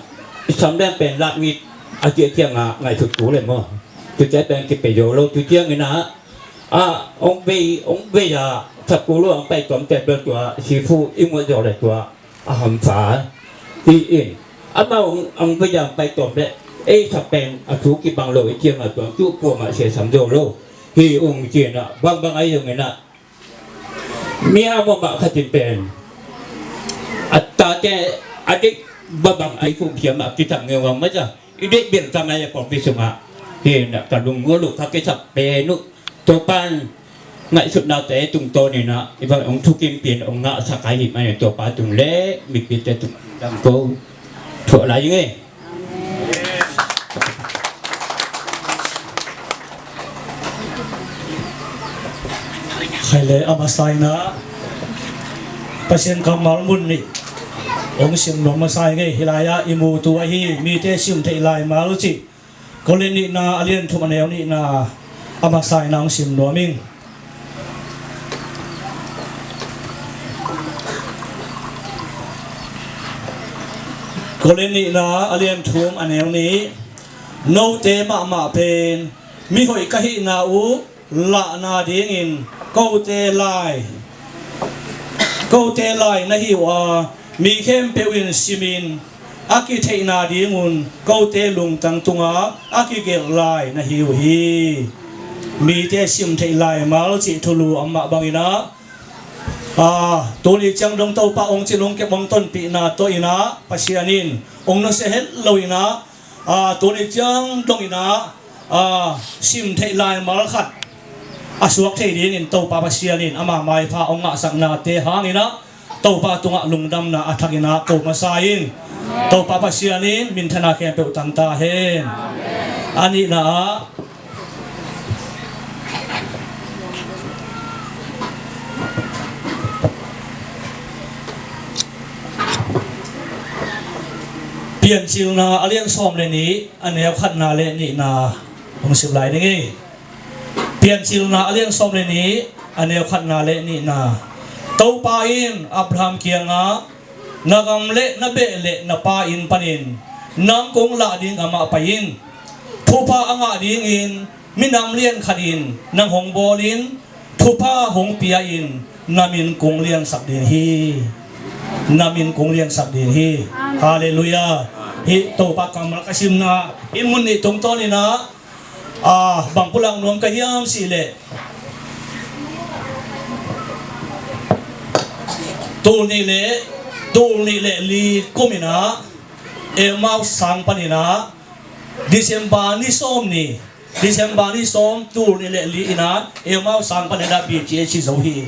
i sam leng pen lak ngit a kiah kiangah ngaihsut tu le maw. Tutia pen kipia zo lo. Tutiang in a, a, ong vei, ong vei a, sapku lo ang pai tuam pen bel tua, sifu i muat zo le tua, a hamsa. Hi in, amau ong, ong vei a ang pai tuam le, ei sap pen, a thu kibang lo, i kiangah tuang, tu pua mah sia sam zo lo. Hi ung ci in a, bang bang ahi ung in a, mi a mawh mah khatin pen a tate a deih babang a i khum khiam a kisam ngeu a maza i deih biang ta mai a pawlpi sungah hi na ka lungmual uh ka kisap pen uh Topan ngaihsutnate tungtawn in ah i bang ong thukimpin ong ngahsak ahi manin Topa tung le mipite tung dam ko. Thuah lai ing e. Khaile a masa in ah Pasian kammal mun nih hong sim nuam masa ing e. Hih lai-ah i mutu ahi mite sim theih laimal cih Korin nihna a lian thum a neu nihna a masa in ah hong sim nuam ing. Korin nihna a lian thum a neu nih, note mahmah pen mihoih ka hihna uh lahna dingin kote lai, kote lai na hi uh a, mi khempeuh in simin a kitheihna dingun kote lungtang tungah a kigelh lai na hi uh hi. Mite sim theih laimal cih thulu a mah bangin ah, a, tuni ciang dong Topa hong cin hong kep hong tonpihna tawh in ah Pasian in hong nusia het lo in ah, a, tuni ciang dong in ah, a, sim theih laimal khat a suak thei dingin Topa Pasian in ama maipha hong ngahsaknate hangin ah Topa tungah lungdamna a thakin ah ko masa in. Topa Pasian in minthanna khempeuh tang ta hen. A nihna ah Piancilna a lian sawm le nih a neu khatna le nihna hong sim lai ning e. Piancilna a lian sawm le nih a neu khatna le nihna. Topa in Abraham kiangah na gam le na beh le na pa inn panin nang kong lah ding amah pai in. Thupha a ngah dingin minam lian khat in nang hong bawl in thupha hong pia in na min kong liansak ding hi. Na min kong liansak ding hi. Halleluiah. Hih Topa kammal ka simna i mun nih tungtawn in ah, a, bang pulak nuam ka hiam cih leh tul nih le, tul nih le li kum in ah Emmaus sang panin ah December ni sawm ni, December ni sawm tul nih le li in ah Emmaus sang panin ah B T S i zo hi.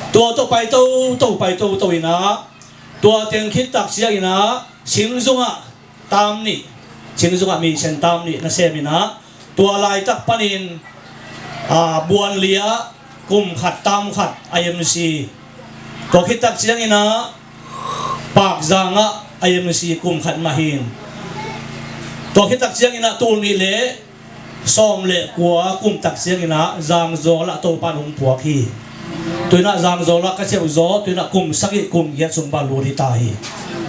Tua tawh pai toto, pai toto in ah tua teng khit tak ciangin ah Singzungah tam nih, Singzungah mission tam nih na sem in ah tua laitak panin, a, Buanli ah kum khat tam khat I M C. Tua khit tak ciangin ah Pakzang ah I M C kum khat mah hi. Tua khit tak ciangin ah tul nih le sawm le kua kum tak ciangin ah Zangzawl ah Topa in hong puak hi. Tu in ah Zangzawl ah ka ceuh zaw, tu in ah kum sagih kum giat sung bang lut hi ta hi.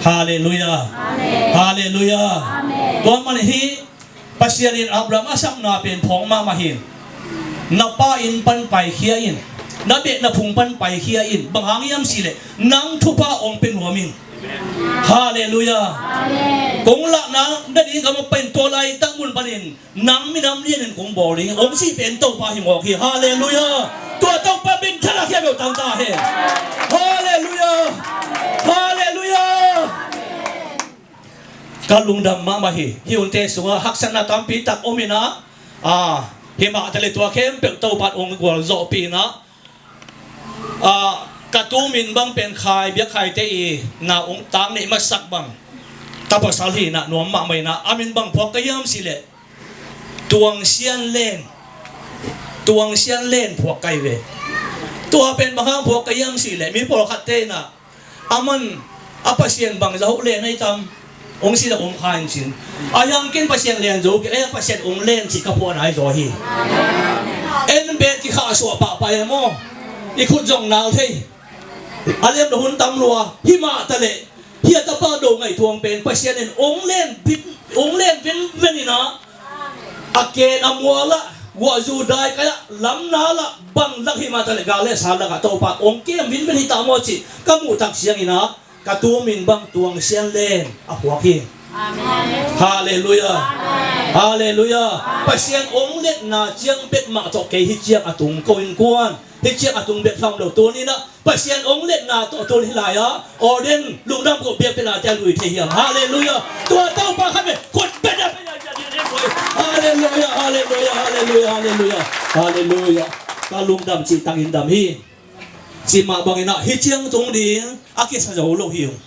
Halleluiah. Amen. Halleluiah. Amen. Tua man hi, Pasian in Abraham a sakna pen phawk mahmah hi. Na pa inn pan paikhia in, na beh na phung pan paikhia in, bang hang hiam cihleh nang thupha hong pia nuam ing. Halleluiah. Amen. Kong lahna na ding ka ma pen tua laitak mun panin nang minam lianin kong bawl ding hong cih pen Topa hi mawk hi. Halleluiah. Tua Topa min thalak hiam uh tangta hen. Halleluiah. Halleluiah. Ka lungdam mahmah hi. Hih hunte sungah haksatna tampi tak om inah, a, himah tale tua khempeuh Topa in hong gualzawhpih inah, a, ka tu min bang pen Khai, Biak Khaite i na hong tang neih masak bang, ta pasal hi inah nuam mahmah inah, a min bang phuak ka hiam cihleh Tuang Sian Len, Tuang Sian Len phuak ka hi ve. Tua pen bang hang phuak ka hiam cihleh mi pawlkhatte inah, aman a Pasian bang zahoh len ahi tam, hong ci dah om kha in cin. A hiang ken Pasian len zo kei, a hiang Pasian hong len cih ka phuahna ahi zaw hi. En bet kikhah suah pahpah e maw. I khut zong nau thei. A liamna hun tam lua, himah taleh hih a tapa do ngaih thuang pen Pasian in hong len vit, hong len venven inah, a ken a mual ah, guahzu daikai ah, lamna lah, bang lak himah taleh gal le sa lakah Topa hong kem venven hi ta maw cih ka muh tak ciang inah, ka tu min bang Tuang Sian Len a phuak hi. Amen. Halleluiah. Amen. Halleluiah. Amen. Pasian hong letna ciang bek mah tawh kei hi ciang a tung ko innkuan, hi ciang a tung bek tham lo tuni inah Pasian hong letna tawh tun hih lai-ah Orden lungdam ko biakpiakna te a lui thei hiam? Halleluiah. Tua Topa khat ve khut bek a bek a bek a bek a. Halleluiah, halleluiah, halleluiah, halleluiah. Halleluiah. Ka lungdam cih tangin dam hi. Cih mah bang inah hih ciang tung ding a kisa zo lo hi ung.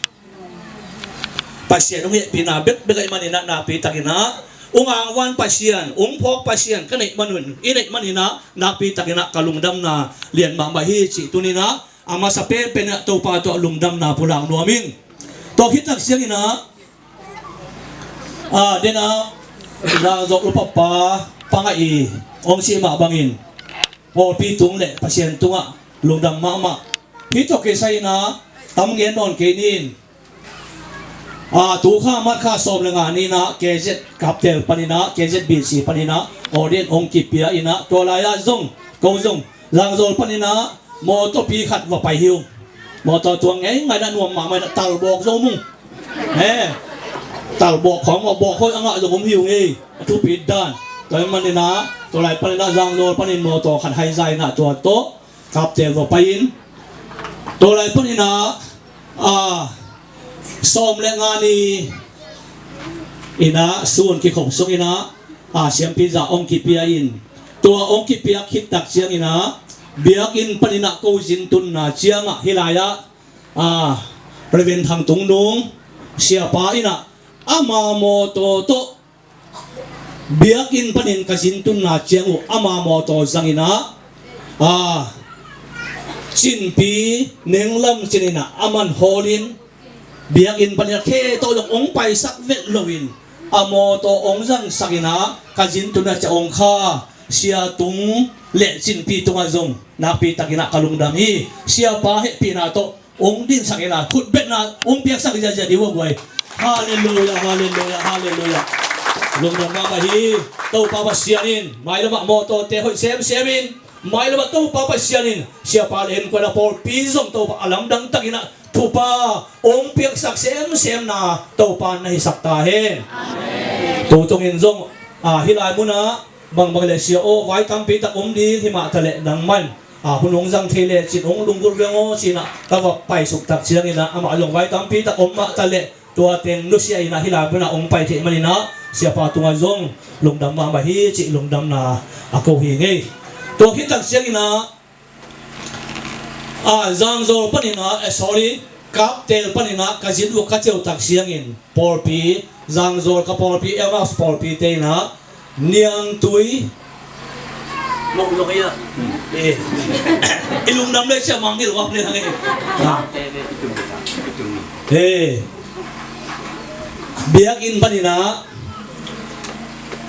Pasian hong hehpihna bekbek ahih man inah nakpi tak inah, hong angvan Pasian, hong phawk Pasian ka neih man un, i neih man inah nakpi tak inah ka lungdamna lian mahmah hi cih tuni inah, a masa penpen inah Topa tawh lungdamna pulak nuam ing. Tua khit tak ciang inah, a, den a, Zangzo upapa pangah i hong cih mah bangin pawlpi tung le Pasian tungah lungdam mahmah. Hih tawh kisai inah tam ngen nawn kei ning. A, tu kha March kha sawm le nga ni inah K Z Kaptel pan inah, K Z B C pan inah Orden hong kipia inah, tua lai-ah zong ko zong Zangzo pan inah mawtawpi khat va pai hi ung. Mawtaw tuang ngeingai inah nuam mahmah inah talbawk zong om ung. He, talbawk khawng mawh bawk khawng a ngah zong om hi ung ei. A thupit dan. Tua ahih man inah tua lai pan inah Zangzo panin mawtaw khat haizai inah tua tawh Kaptel va pai in, tua lai pan inah, a, sawm le nga ni inah sun kikhop suk inah, a, siampi zah hong kipia in, tua hong kipia khit tak ciang inah biakinn pan inah ko zin tunna ciangah hih lai-ah, a, Reverend Thang Tung Nung siapa inah ama mawtaw tawh biakinn panin ka zin tunna ciang uh ama mawtaw zang inah, a, Cinpi Nenglam cin inah aman hawl in, biakinn panin a khe tawh zong hong paisak vet loin a mawtaw hong zangsak inah ka zin tunna ciang hong kha Sia Tung le Cinpi tungah zong nakpi tak inah ka lungdam hi. Siapa hehpihna tawh hong dinsak inah khut betna hong piaksak ziahziah dih uh a guai. Halleluiah, halleluiah, halleluiah. Lungdam mahmah hi. Topa Pasian in mailamah mawtawte hoih semsem in, mailamah Topa Pasian in siapa le innkuan a pawlpi zong Topa a lamdang tak inah thupha hong piaksak semsemna Topa na hisak ta hen. Amen. Tutungin zong, a, hih lai munah bangbang le sia aw, vai tampi tak om ding himah taleh nang man, a, hun hong zang thei lecin hong lunggulh veng aw ci inah ka va paisuk tak ciang inah amah zong vai tampi tak om mah taleh tua teng nusia inah hih lai munah hong pai theih man inah siapa tungah zong lungdam mahmah hi cih lungdamna a ko hi ing ei. Tua khit tak ciang inah, a, Zangzo pan inah, eh, sorry, Kaptel pan inah ka zin uh ka ciah uh tak ciangin pawlpi, Zangzo ka pawlpi, Emmaus pawlpite inah Niangtui. Lok, lok, ya. Eh. I lungdam le sia mang hi lo, ah, le hang, eh. Ah. Eh. Biakinn pan inah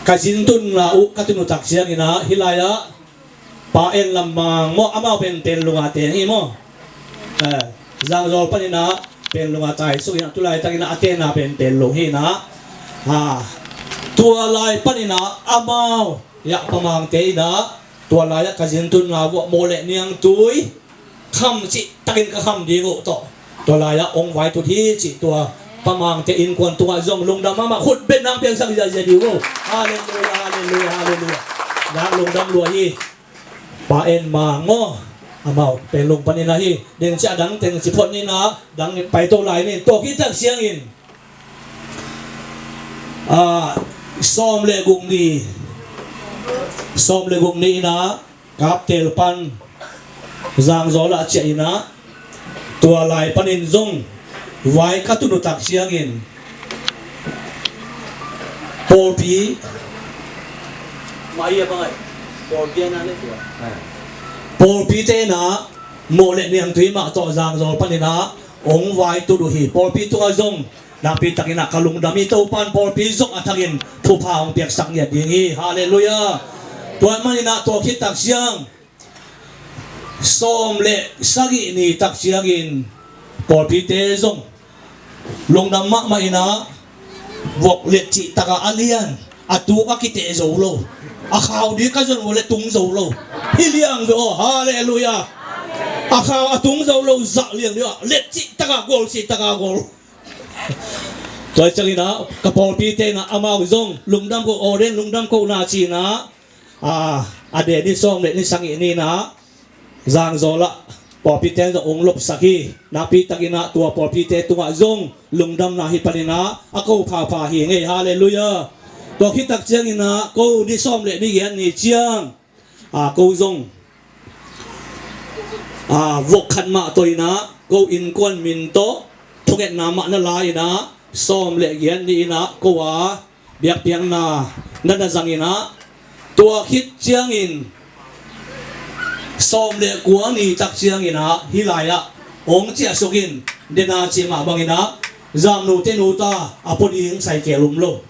ka zin tunna uh ka tun uh tak ciang inah hih lai-ah Pa En Lam Mang maw, amau pen Pen Lunga te hi maw. Eh, Zangzo pan inah Panglong a tai suk in ah, tu laitakin ah a tenna pen Panglong hi in ah, tua lai panin ah amau, ya, Pa Mangte in ah, tua lai-ah ka zin tunna vuah mawh le niangtui kham cih takin ka kham ding uh tawh, tua lai-ah hong vaitut hi cih tua Pa Mangte innkuan tungah zong lungdam mahmah, khut beng nang piangsak ziahziah ding uh. Halleluiah, halleluiah, halleluiah. Nak lungdam lua hi. Pa En Mang maw, amau Panglong panin ahi. Deng ciah dang teng ci phot ni in ah, dang pai to lai ni. Tua khit tak ciangin, ah, sawm le guk ni, sawm le guk ni in ah Kaptel pan Zangzawl ah ciah in ah, tua lai panin zong vai ka tut uh tak ciangin pawlpi, pawlpite in ah mawh le niangtui mah tawh Zangzawl panin ah hong vaitut uh hi. Pawlpi tungah zong nakpi takin ah ka lungdam hi. Topan pawlpi zong a thakin thupha hong piaksak ngiat ding hi. Halleluiah. Tua manin ah tua khit tak ciang sawm le sagih ni tak ciangin pawlpite zong lungdam mahmah in ah, vok let cih taka a lian, a tuk a kiteh zo lo, a khau ding ka zon uh le tung zo lo. Hi liang ve aw, halleluiah. A khau a tung zo lo, zah liang ve aw, let cih taka gol, cih taka gol. Tua ciangin ah ka pawlpite in ah amau zong lungdam ko, ordain lungdam ko na ci in ah, a, a de ni sawm le ni sagih ni in ah Zangzawl ah pawlpite zong hong lopsak hi. Nakpi takin ah tua pawlpite tungah zong lungdamna hih panin ah a ko phapha hi ngei. Halleluiah. Tua khit tak ciangin ah ko ni sawm le ni giat ni ciang, a, ko zong, a, vok khat mah tawh in ah ko innkuan min tawh thungetna mah na la in ah sawm le giat ni in ah ko a biakpiakna na na zang in ah, tua khit ciangin sawm le kua ni tak ciangin ah hih lai-ah hong ciahsuk in, dena cih mah bangin ah Zamnu tenu ta a pua ding saikel um lo.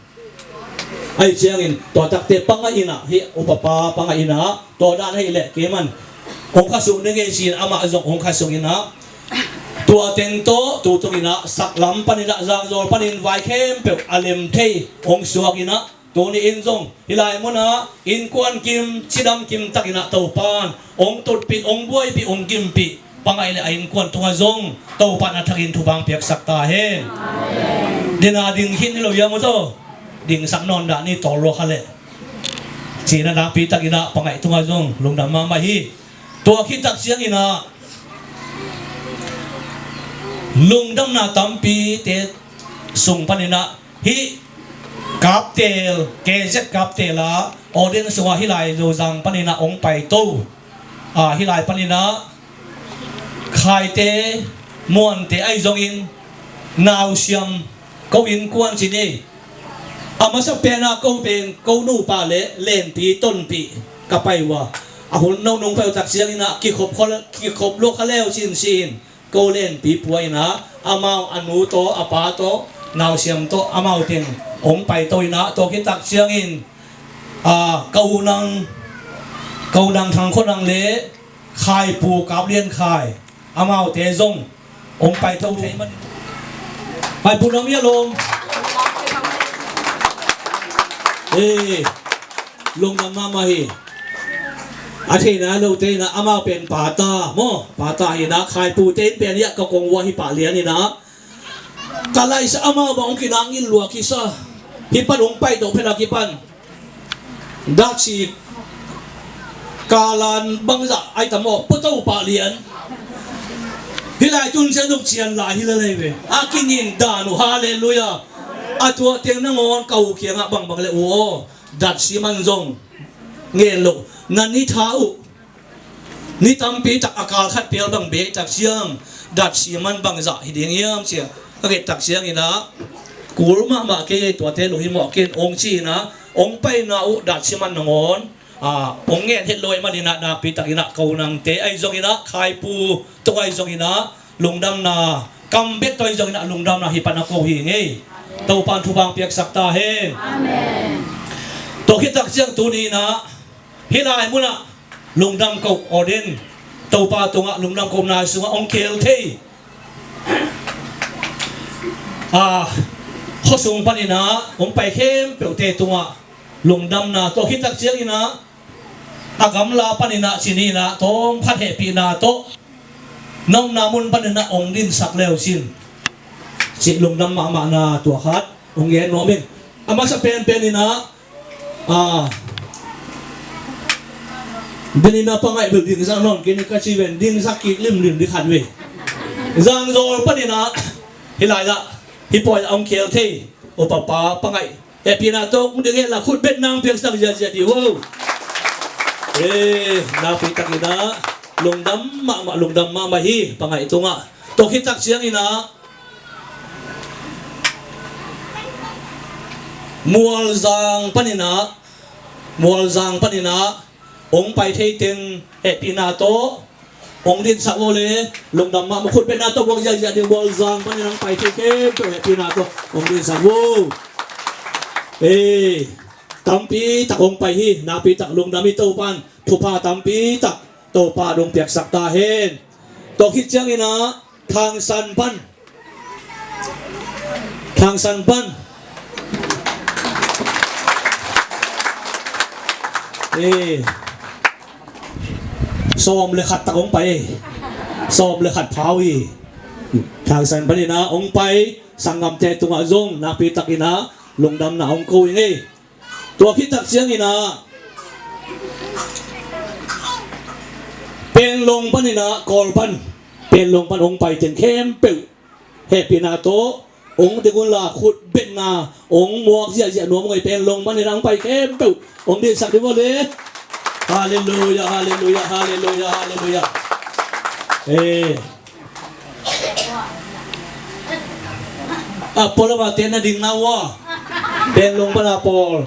Ahi ciangin tua takte pangah in ah, hih upapa pangah in ah, tua dan ahih leh kei man hong khasuk ning ei ci-in amah zong hong khasuk in ah, tua teng tawh tu tung in ah saklam panin ah Zangzawl panin vai khempeuh a lem thei hong suak in ah, tuni in zong hih lai munah innkuan kim, cidam kim takin ah Topan hong tutpih, hong buaipih, hong kimpih. Pangah le a innkuan tungah zong Topan a thakin thupha hong piaksak ta hen. Dena ding khin hi lo hiam uh tawh? Dingsak nawn dah ni, tawlua kha leh. Ci-in ah nakpi takin ah pangah tungah zong lungdam mahmah hi. Tua khit tak ciangin ah lungdamna tampite sung panin ah hih Kaptel, K Z Kaptel ah ordain sungah hih lai Zozang panin ah hong paito, a, hih lai panin ah Khaite, Muante ahi zongin nausiam, ko innkuan ci ni. A masa pen ah ko pen ko nupa le Lenpi Tonpih ka pai uh a, a hun no nung pai uh tak ciangin ah kikhop khol, kikhop lua kha leu cin ci-in ko Lenpi pua in ah, amau a nu tawh, a pa tawh, nausiam tawh amau teng hong paito in ah, tua khit tak ciangin, a, ka u Nang, ka u Nang Thang Khua Nang le Khaipu Kap Lian Khai, amaute zong hong paito thei man. Khaipu nam ia lom. Eh, lungdam mahmah hi. A theihna lote in ah amau pen pata maw, pata hi in ah, Khaipute in pen ia ka kong uh a hi pah lian in ah, ka laisa amau bang hong kinang in lua kisa. Hih pan hong paito phet a kipan datsi kalan bangzah ai tam aw, puato pah lian. Hih lai tun sia duk cian lai hi lelei ve. A kingin dan uh, halleluiah. A tua teng nangawn ka u kiangah bangbang le u aw, datsi man zong ngen lo. Na ni tha uh, ni tampi tak a kal khat pial bang bek tak ciang datsi man bangzah hi ding hiam cia ka nget tak ciangin ah, kul mahmah kei, tuate lunghimawh kei in, hong ci in ah, hong paina uh datsi man nangawn, a, hong ngen het lo ahih manin ah, nakpi takin ah ka u Nangte ahi zongin ah, Khaipu tung ahi zongin ah, lungdamna kam bek tawh ahi zongin ah lungdamna hih pan a ko hi ngei. Topan thupha hong piaksak ta hen. Amen. Tua khit tak ciang tuni in ah hih lai munah lungdam ko ordain, Topa tungah lungdam ko na sungah hong khel thei a, khuasung panin ah hong pai khempeuhte tungah lungdamna tawh khit tak ciangin ah a gamla panin ah ci ni in ah tawm khat hehpihna tawh na omna mun panin ah hong dinsak le uh cin, cih lungdam mahmahna tua khat hong gen nuam ing. A masa penpen in ah, a, den in ah pangaih bel dingsak nawn kei ni ka ci ven, dingsak kik limlim ding khat ve. Zangzawl panin ah hih lai ah hih pawi ah hong khel thei upa pa pangaih hehpihna tawh hong ding hen la khut beng nang piaksak ziahziah dih uh. Eh, nakpi takin ah lungdam mahmah, lungdam mahmah hi pangaih tungah. Tua khit tak ciangin ah Mualzang panin ah, Mualzang panin ah hong pai thei teng hehpihna tawh hong dinsak uh le, lungdam mahmah, khut beng nang tawh buak ziahziah ding. Mualzang panin ah hong pai thei khempeuh hehpihna tawh hong dinsak uh. Eh, tampi tak hong pai hi, nakpi tak lungdam hi. Topa'n thupha tampi tak Topa'n hong piaksak ta hen. Tua khit ciangin ah Thangsan pan, Thangsan pan, eh, sawm le khat tak hong pai, sawm le khat pha uh hi. Thangsan panin ah hong pai sanggamte tungah zong nakpi takin ah lungdamna hong ko ing ei. Tua khit tak ciangin ah Panglong panin ah Kawl pan, Panglong pan hong pai teng khempeuh hehpihna tawh hong ding un la khut beng nang hong muak ziahziah nuam uh ei. Panglong panin ah hong pai khempeuh hong dinsak dih uh le. Halleluiah, halleluiah, halleluiah, halleluiah. Eh. A pawl a, amaute na ding na uh a, Panglong pan a pawl.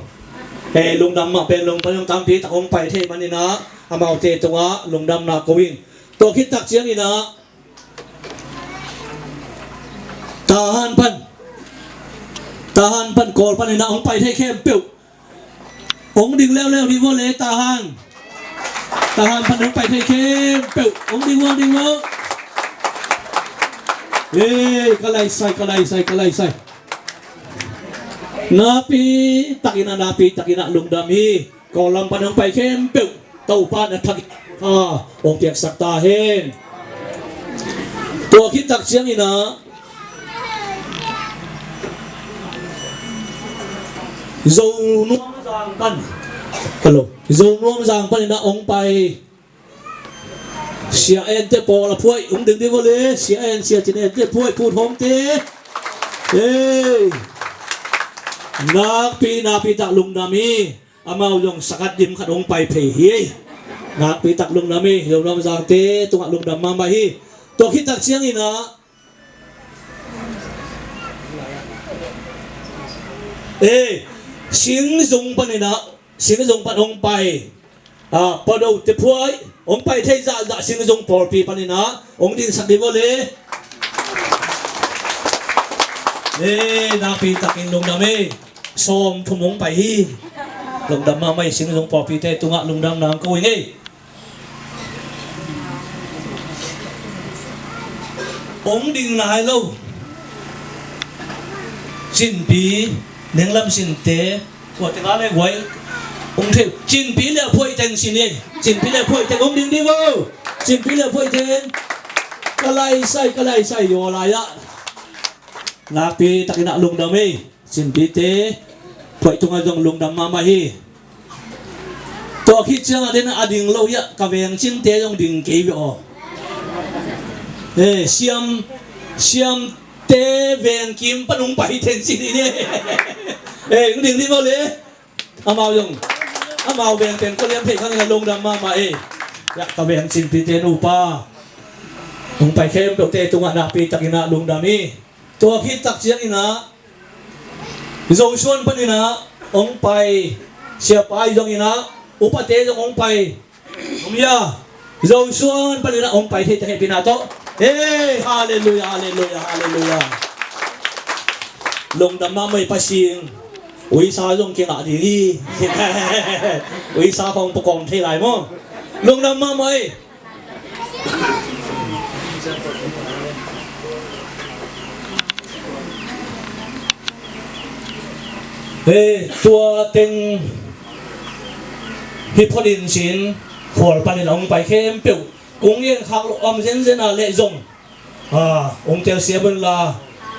Eh, lungdam mah, Panglong pan zong tampi tak hong pai thei manin ah amaute tungah lungdamna ko ing. Tua khit tak ciangin ah Tahan pan, Tahan pan Kawl panin ah hong pai thei khempeuh hong ding leuleu dih uh le. Tahan, Tahan pan hong pai thei khempeuh hong ding uh, ding uh. Eh, ka laisai, ka laisai, ka laisai. Nakpi takin ah, nakpi takin ah lungdam hi. Kawl lam pan hong pai khempeuh Topa'n a thak, a, hong piaksak ta hen. Tua khit tak ciangin ah Zonuam Zang pan, hello, Zonuam Zang panin ah hong pai Sia En te pawl a phuai, hong ding dih uh le. Sia En, Sia Cin En te phuai, Pu Thawm te. Hey, nakpi, nakpi tak lungdam hi. Amau zong sagat dim khat hong pai phei hi. Nakpi tak lungdam hi. Zonuam Zang te tungah lungdam mahmah hi. Tua khit tak ciangin ah, eh, Singzung panin ah, Singzung pan hong pai, a, Pa Do te phuai, hong pai thei zahzah Singzung pawlpi panin ah hong dinsak dih uh le. Eh, nakpi takin lungdam hi. Sawm thum hong pai hi. Lungdam mahmah hi. Singzung pawlpite tungah lungdamna ko ing ei. Hong ding nai lo Cinpi, Nenglam Cinte, tua teng ah le guai hong thei. Cinpi le a phuai teng ci ni. Cinpi le a phuai teng hong ding dih uh. Cinpi le a phuai teng. Ka laisai, ka laisai, aw lai ah. Nakpi takin ah lungdam hi. Cinpite phuai tungah zong lungdam mahmah hi. Tua khit ciangah den a ding lo hi a, ka veng Cinte zong ding kei ve aw. Eh, Siam, Siamte veng kim pan hong pai teng ci ni. Eh, hong ding dih uh le. Amau zong, amau veng pen ko liam thei khang in ah lungdam mahmah hi. Ya, ka veng Cinpite nupa hong pai khempeuhte tungah nakpi takin ah lungdam hi. Tua khit tak ciangin ah Zosuan panin ah hong pai Siapa i zongin ah upate zong hong pai. Om ya, Zosuan panin ah hong pai thei ta hehpihna tawh. Hey, halleluiah, halleluiah, halleluiah. Lungdam mahmah hi. Pasian uisa zong kingah ding hi. Uisa khong pakawm thei lai maw. Lungdam mahmah hi. Hei, tua teng hih phot in cin, khual panin a hong pai khempeuh kong gen khak loh om zenzen a leh zong, a, hong telsiam un la,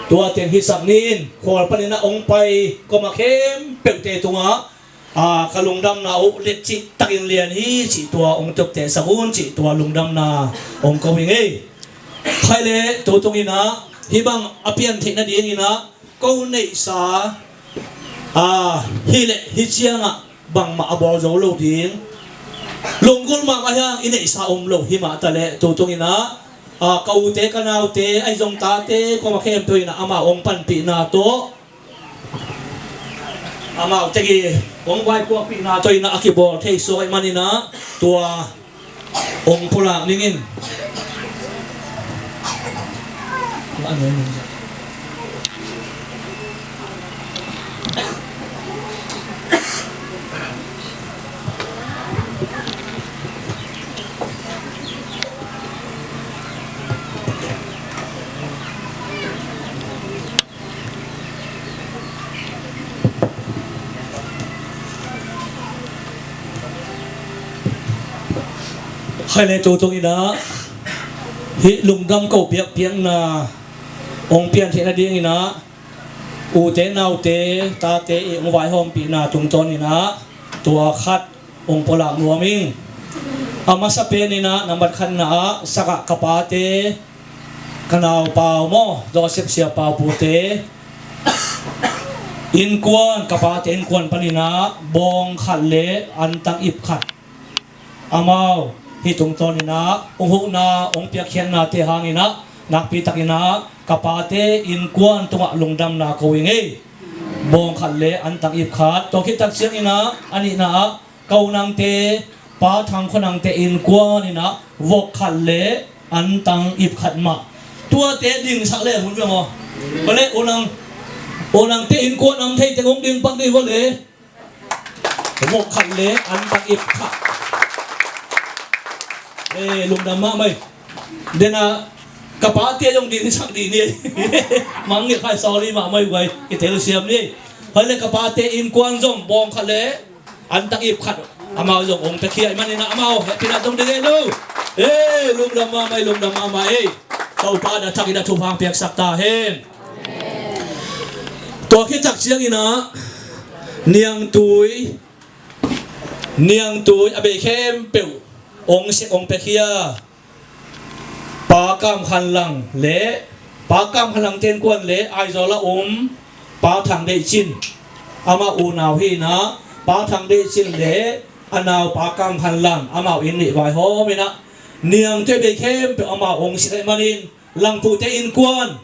tua teng hisak ni in, khual panin a hong pai koma khempeuhte tungah, a, ka lungdamna uh let cih takin lian hi cih tua hong toptehsak un cih tua lungdamna hong ko hi ngei. Khai le tu tung in ah hih bang a pian theih nading in ah ko neihsa, a, hi le hi ciangah bangmah a bawl zo lo ding. Lunggulh mahmah hiang i neihsa om lo hi mah ta le tu tung in ah, a, ka ute ka naute ahi zong tate koma khempeuh in ah amau hong panpihna tawh, amau tegi hong vaipuakpihna tawh in ah a kibawl thei suak ahih manin ah tua hong pulak ning in. Khai le tu tung in ah hih lungdam ko piakpiakna hong pian theih nading in ah ute naute tate i hong vaihawmpihna tungtawn in ah tua khat hong pulak nuam ing. A masa pen in ah nambat khatna ah sakah ka pate, ka naupau maw, Joseph Siapau pute innkuan, ka pate innkuan panin ah bawng khat le antang ip khat amau hih tungtawn in ah hong huhna hong piakkhiatnate hangin ah nakpi takin ah ka pate innkuan tungah lungdamna ko hi ngei. Bawng khat le antang ip khat. Tua khit tak ciangin ah a nihna ah ka u Nangte, Pa Thang Khua Nangte innkuan in ah vok khat le antang ip khat mah. Tuate dingsak le hun ve maw? Pale u Nang, u Nangte innkuan a om thei teng hong ding pak dih vua le. Vok khat le antang ip khat. Eh, lungdam mahmah hi. Dena ka pate zong dingsak dih ni. Mang ngi khai, sorry mahmah hi guai. Kitel siam ni. Khai le ka pate innkuan zong bawng khat le antang ip khat amau zong hong piakhia ahih manin ah amau hehpihna zong ding ei lo. Eh, lungdam mahmah hi, lungdam mahmah hi. Topa na thak in ah thupha piaksak ta hen. Tua khit tak ciangin ah niangtui, niangtui a bei khempeuh hong sek hong piakhia Pa Kam Khan Lang le, Pa Kam Khan Lang te innkuan le Aizawl a um Pa Thang Deih Cin, amah unau hi in ah Pa Thang Deih Cin le a nau Pa Kam Khan Lang amau inn nih vaihawm in ah niangtui a bei khempeuh amau hong sek ahih manin Langpute innkuan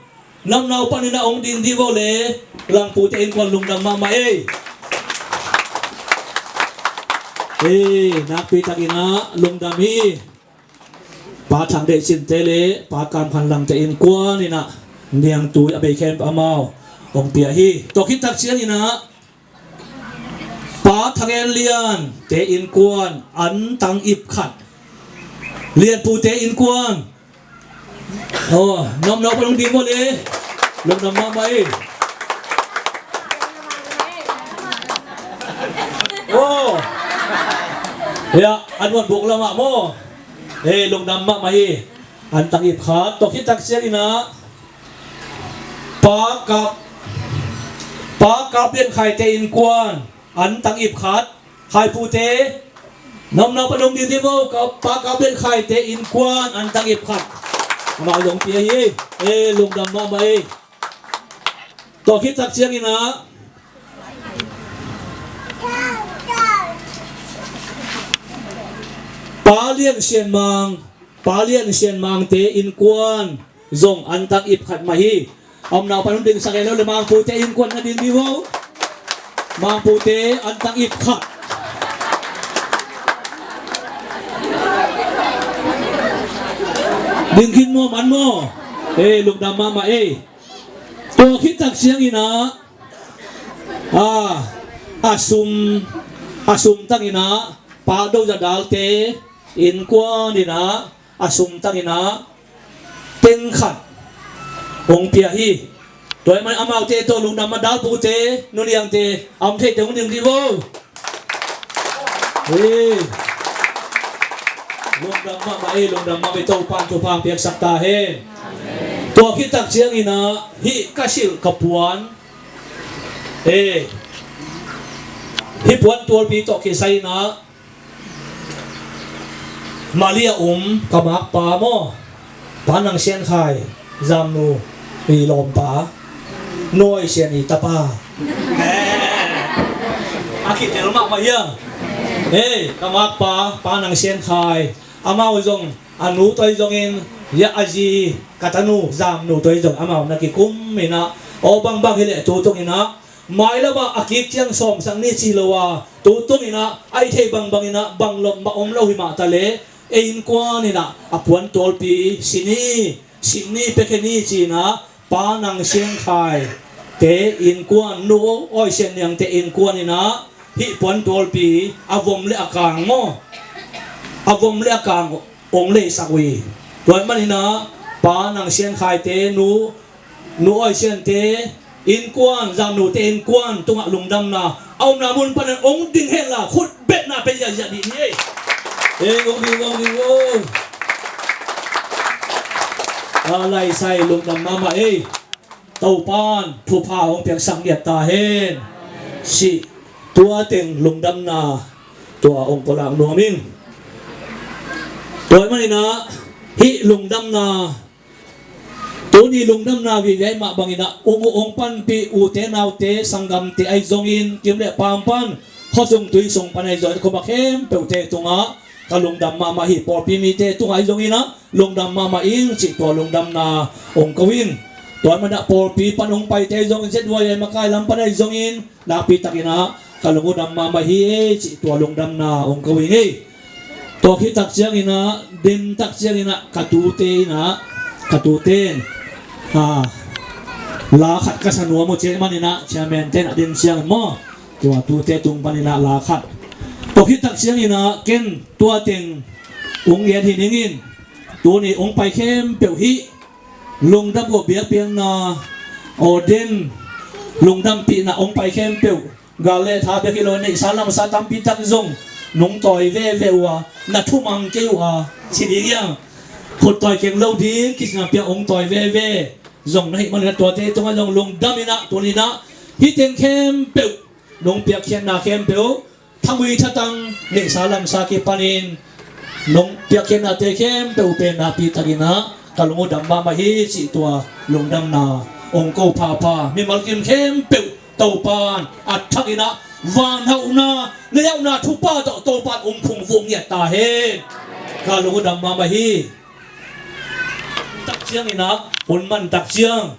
namnau panin ah hong ding dih vua le. Langpute innkuan lungdam mahmah ei. Ei, nakpi takin ah lungdam hi. Pa Thang Deih Cin te le Pa Kam Khan Lang te innkuan in ah niangtui a bei khempeuh amau hong pia hi. Tua khit tak ciangin ah Pa Thang En Lian te innkuan antang ip khat. Lianpu te innkuan. Oh, namnau pan hong ding vua le. Lungdam mahmah hi. Oh. Ya, an wan buk lamah maw. Eh, lungdam mahmah hi. Antang ip khat. Tua khit tak ciangin ah Pa Kap, Pa Kap Lian Khai te innkuan antang ip khat. Khai pute, namnau pan hong ding dih vua, ka Pa Kap Lian Khai te innkuan antang ip khat. Amau zong pia hi. Eh, lungdam mahmah hi. Tua khit tak ciangin ah Pa Lian Sian Mang, Pa Lian Sian Mang te innkuan zong antang ip khat mah hi. Omnau pan hong dingsak ei lo le, Mangpute innkuan na ding dih vua. Mangpute antang ip khat. Ding khin maw, man maw. Eh, lungdam mahmah ei. Tua khit tak ciangin ah, a, a sum, a sum tangin ah Pa Do Za Dal te innkuan in ah a sum tangin ah teng khat hong pia hi. Tua ahih manin amaute tawh lungdam mah, dalpute, nuliangte, a om theite hong ding dih vo. Hei. Lungdam mahmah ei, lungdam mahmah ei, Topa'n thupha hong piaksak ta hen. Tua khit tak ciangin ah hih ka silh ka puan, eh, hih puan tualpi tawh kisai-in ah Mali a um ka makpa maw, Pa Nang Sian Khai, Zamnu i lawmpa, Nu Awi Sian i tapa. A kitel mahmah hi a. Hei, ka makpa, Pa Nang Sian Khai, amau zong, a nu tawh zongin, ya a zi, ka tanu Zamnu tawh zong amau na kikum in ah, aw bangbang hi leh tutung in ah, mailam ah a kik ciang sawmsak ni ci lo a, tutung in ah a i theih bangbang in ah bang lom mah om lo hi mah ta leh, ei innkuan in ah a puan tualpi si ni, si ni, pia khe ni ci-in ah Pa Nang Sian Khai te innkuan, Nu Awi Sian Niang te innkuan in ah hih puan tualpi a vom le a kang maw, a vom le a kang hong leisak uh hi. Tua ahih manin ah Pa Nang Sian Khai te, Nu, Nu Awi Sian te innkuan, Zamnu te innkuan tungah lungdamna a omna mun panin hong ding hen la, khut betna pia ziahziah dih ni ei. Ei, hong ding, hong ding, hong. A laisai lungdam mahmah ei. Topa'n thupha hong piaksak ngiat ta hen. Sih, tua teng lungdamna tua hong pulak nuam ing. Tua ahih manin ah hih lungdamna, tuni lungdamna vive ahih mah bangin ah, ung uh hong panpih ute naute, sanggamte ahi zongin, kim le pam pan, khuasung tuisung pan ahi zongin, khuavak khempeuhte tungah ka lungdam mahmah hi. Pawlpi mite tungah ahi zongin ah lungdam mahmah ing cih tua lungdamna hong ko ing. Tua ahih manin ah pawlpi pan hong paite ahi zongin, Z Y A makai lam pan ahi zongin, nakpi takin ah ka lung uh dam mahmah hi ei cih tua lungdamna hong ko ing ei. Tua khit tak ciangin ah, din tak ciangin ah ka tute in ah, ka tute in, ah, la khat ka sa nuam uh cih manin ah, chairman te in ah din ciangin maw, tua tute tung panin ah la khat. Tua khit tak ciangin ah ken tua teng hong gen hi ning in, tuni hong pai khempeuh hih lungdam uh biakpiakna, aw, din lungdampihna hong pai khempeuh, gal le tha bek hi lo, neihsa lamsa tampi tak zong nong tawi veve uh a, na thumang kei uh a, ci ding hiam? Khut tawi keng lo ding, kicina piak hong tawi veve zong na hih manin ah tuate tungah zong lungdam in ah, tuni in ah hih teng khempeuh, nong piakkhiatna khempeuh, thangui thatang, neihsa lamsa kipanin nong piakkhiatnate khempeuh pen nakpi takin ah ka lung uh dam mahmah hi cih tua lungdamna hong ko phapha. Mimal kim khempeuh Topa'n a thakin ah van hauhna, lei hauhna thupha tawh Topa'n hong phungvuh ngiat ta hen. Ka lung uh dam mahmah hi. Tak ciangin ah, hun man tak ciang,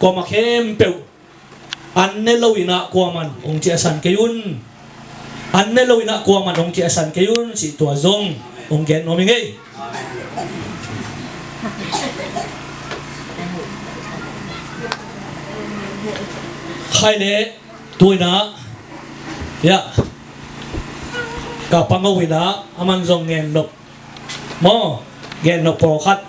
kuamah khempeuh an ne lo in ah kuaman hong ciahsan kei un. An ne lo in ah kuaman hong ciahsan kei un cih tua zong hong gen nuam ing ei. Khai le tu in ah, ya, ka pango in ah, aman zong ngen nop maw, gen nop pawlkhat.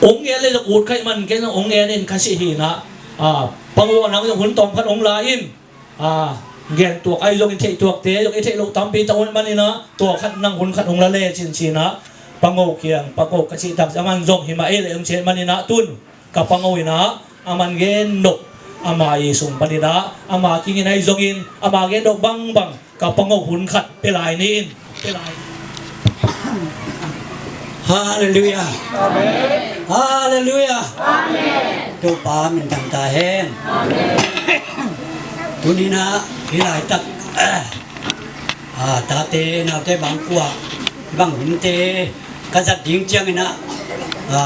Hong gen le zong ut kha ih man, ken zong hong gen in ka sih hi in ah, a, pango nang zong hun tawm khat hong la in, a, gen tuak ahi zongin, theih tuakte zong i theih loh tampi tak om ih manin ah, tua khat nang hun khat hong la le cin ci in ah, pango kiang, pango ka cih tak ciang aman zong hi mah ei leh hong ci ih manin ah tun ka pango in ah, aman gen nop, ama i sung panin ah, ama kiang in ahi zongin, ama gen nop bangbang ka pango hun khat pia lai ni in. Pia lai. Halleluiah. Amen. Halleluiah. Amen. Topa min thang ta hen. Amen. Tuni in ah hih laitak, a, tate naute bang kua, bang hunte ka zat ding ciangin ah, a,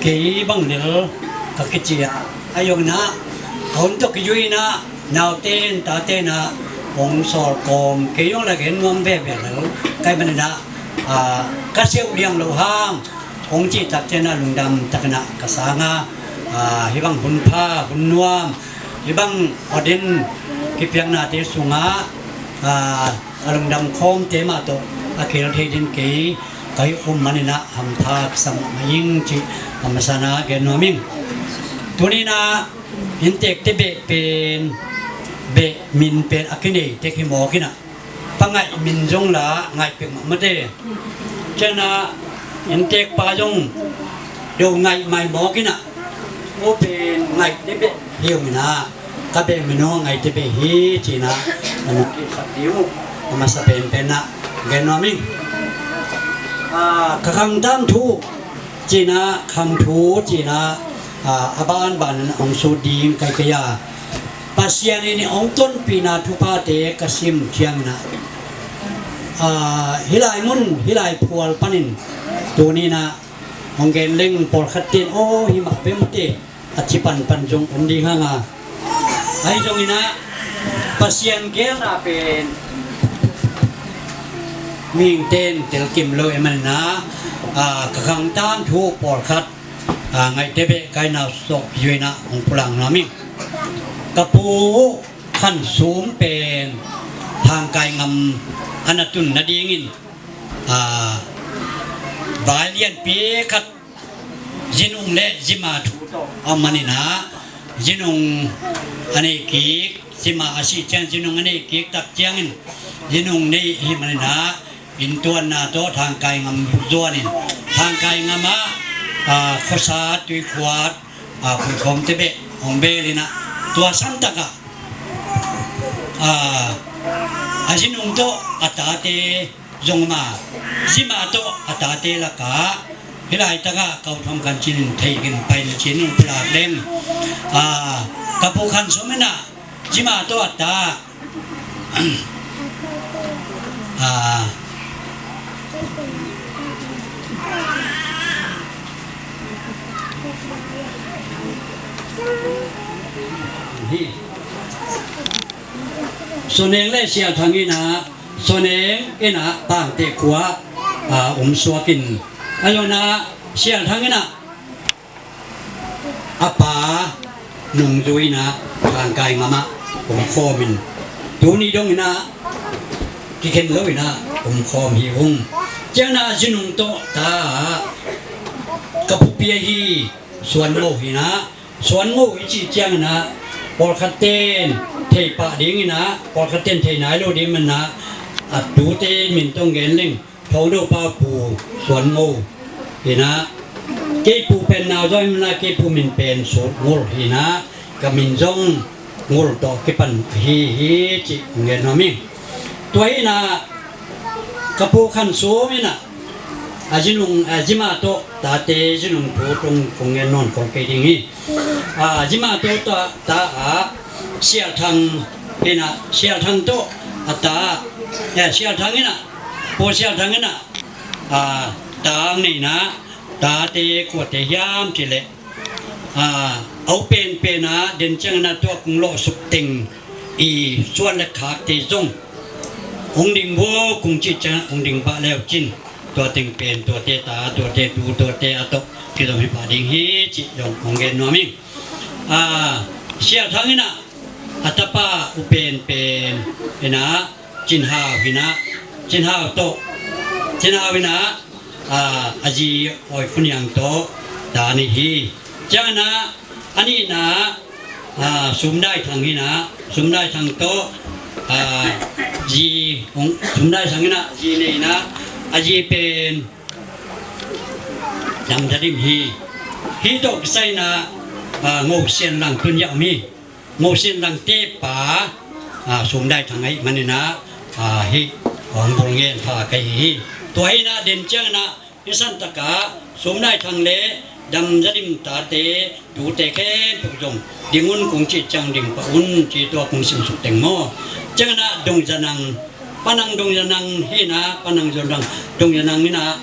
kei bang lel ka kici a, ahi zongin ah ka hun tawh kizui in ah, naute in tate in ah hong sawl kawm, kei zong la gen nuam veve lel ka hih manin ah, a, ka siauh liang loh hang hong cih tak ciangin ah lungdam takin ah ka sang a, a, hih bang hun pha hun nuam, hih bang awdin kipiaknate sungah, a, a lungdam khawmte mah tawh a kihel thei dingin kei ka hih um manin ah hampha ka sa mahmah ing cih a masa in ah gen nuam ing. Tuni-in ah innteekte beh pen, beh min pen a kinei tek hi mawk in ah, pa ngaih min zong la ngaih pek mahmah te. Ciangin ah innteekpa zong do ngaih mai mawk in ah, aw pen ngaihte beh hi ung in ah, ka beh min aw ngaihte beh hi ci-in ah a nung kikhat ding uh a masa penpen ah gen nuam ing. Ah, ka khang tangthu ci-in ah, khang thu ci-in ah, ah, a banbanin hong sut ding ka hi kei a, Pasian in hong tonpihna thuphate ka sim ciangin ah, ah, hih lai mun hih lai phual panin tuni-in ah hong gen leng pawlkhat ten aw hi mah peuhmah te a ci panpan zong om ding hang a, ahi zongin ah Pasian geelna pen mihingte in telkim lo ahih manin ah, ah, ka khang tangthu pawlkhat, ah, ngaihte beh ka hihna sawk zui-in ah hong pulak nuam ing. Ka pu Khan Sum pen Thangkai ngam a na tun nadingin, ah, vai lianpi khat zinung le zima thu tawh a om manin ah, zinung a nei kik, zima a sih ciang zinung a nei kik tak ciangin zinung nei ahih manin ah, inntuanna tawh Thangkai ngam zuanin Thangkai ngam ah, ah, khuasa tuikhuat, ah, phuikhawmte beh hong beel in ah, tua santak ah, ah, a zinung tawh a tate zong om a, zima tawh a tate lakah hih laitak ah Kau Thawm Khan Cin in thei khin pai na ci-in hong pulak leng, ah, ka pu Khan Sum in ah zima tawh a ta, ah, hi. Suaneng le Sialthang in ah, Suaneng in ah Pangteh khua, ah, om suak in, a zong in ah Sialthang in ah a pa nungzui in ah Thangkai ngam ah om khawm in, tuni dong in ah kikhen lo in ah om khawm hi ung. Ciangin ah zinung tawh ta ah ka phupi ahi Suan Ngo hi in ah, Suan Ngo i cih ciangin ah pawlkhat ten thei pah ding in ah, pawlkhat ten thei nai lo ding manin ah, a tute min tawh gen leng Thongdo pa Pu Suan Ngo hi in ah, kei pu pen Nau Zaw hi in ah, kei pu min pen Sut Ngul hi in ah, ka min zong Ngul tawh kipan hi hi cih hong gen nuam ing. Tua hi in ah ka pu Khan Sum in ah a zinung, a zima tawh tate zinung thu tung kong gen nawn khol kei ding hi. A zima tawh ta, ta ah Sialthang in ah, Sialthang tawh a ta, eh, Sialthang in ah, Pu Sialthang in ah, ah, ta hong nei in ah, tate kuate hiam cih leh, ah, a u penpen ah den ciangin ah tua kung lawhsuk teng i suan le khakte zong hong ding vua kung cih ciangin hong ding pah leu cin, tua teng pen tuate ta, tuate tu, tuate a tawh kizom hi pah ding hi cih zong hong gen nuam ing. Ah, Sialthang in ah a tapa u penpen in ah Cin Hau hi in ah, Cin Hau tawh, Cin Hau in ah, ah, a zi Awi Khu Niang tawh ta nei hi. Ciangin ah a nihna, ah, Sum Dai Thang hi in ah, Sum Dai Thang tawh, ah, zi, Sum Dai Thang in ah zi nei in ah, a zi pen Dam Za Dim hi. Hih tawh kisai in ah, ah, Ngo Sian Lang tun hiah om hi. Ngo Sian Langte pa, ah, Sum Dai Thang ahih manin ah, ah, hih hong bul ngen pha ka hi hi. Tua hi in ah den ciangin ah hih santak ah Sum Dai Thang le Dam Za Dim tate tute khempeuh zong ding un kong cih ciang ding pah un ci, tua kong simsuk teng maw. Ciangin ah Dong Za Nang, Pa Nang Dong Za Nang hi in ah, Pa Nang Dong Za Nang, Dong Za Nang in ah,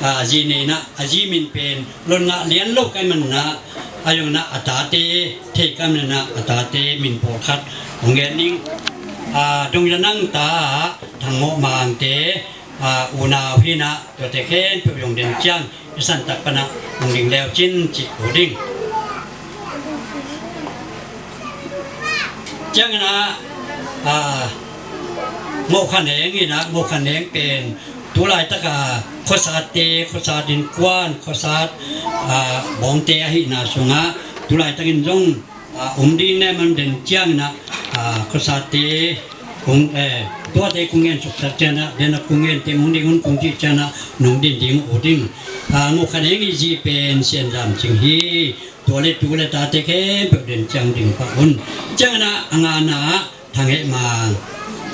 ah, zi nei in ah, a zi min pen Lon Ngah Lian Lo ka hih manin ah, a zong in ah a tate thei ka hih manin ah a tate min pawlkhat hong gen ning. Ah, Dong Za Nang ta ah Thang Mawh Mangte, ah, unau hi in ah, tuate khempeuh zong den ciang hih santak pan ah hong ding leu cin cih ko ding. Ciangin ah, ah, Ngo Khan Eng in ah, Ngo Khan Eng pen tu laitak ah khuasate, khuasat innkuan, khuasat, ah, bawngte ahihna sungah tulaitakin zong, ah, om ding na man den ciangin ah, ah, khuasate kong, eh, tuate kong gen suktak ciangin ah, den a kong gen teng om ding un kong cih ciangin ah, nong din ding uh ding. Ah, Ngo Khan Eng i zi pen Sian Zam Cing hi. Tua le tu le tate khempeuh den ciang ding pah un. Ciangin ah a ngana ah Thang Heh Mang,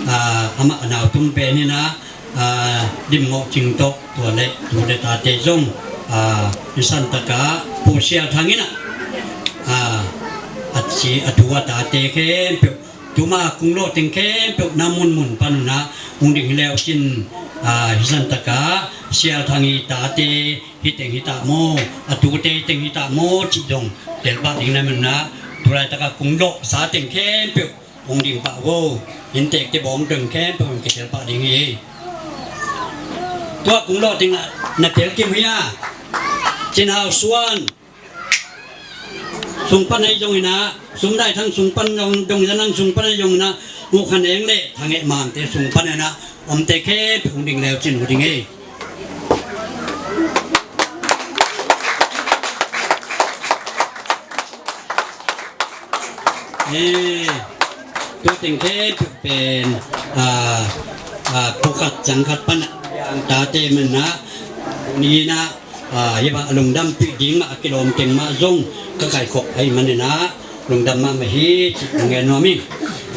ah, amah a nau tung pen in ah, ah, Dim Ngoh Cing tawh tua le tu le tate zong, ah, i santak ah Pu Sial Thang in ah, ah, a ci a tu a tate khempeuh, tuma kung lawh teng khempeuh na munmun pan un ah hong ding hi leu cin, ah, i santak ah Sial Thang i tate hi teng hi ta maw, a tute hi teng hi ta maw cih zong tel pah ding na man un ah, tulaitak ah kung lawh sa teng khempeuh hong ding pah vo. Innteekte bawng dong khempeuh hong kitel pah ding hi. Tua kung lawh teng ah na tel kim hi a, Cin Hau Suan sung pan ahi zongin ah, Sum Dai Thang sung pan zong, dong za nang sung pan ahi zongin ah, Ngo Khan Eng le Thang Heh Mangte sung pan in ah, omte khempeuh hong ding leu cin uh ding hi. Eh, tua teng khempeuh pen, ah, ah, pukhat cangkhat pan a tate man ah, ni in ah, ah, hi bang a lungdampih ding mah a kilawm teng mah zong ka kaikhop ahih manin ah lungdam mahmah hi cih hong gen nuam ing.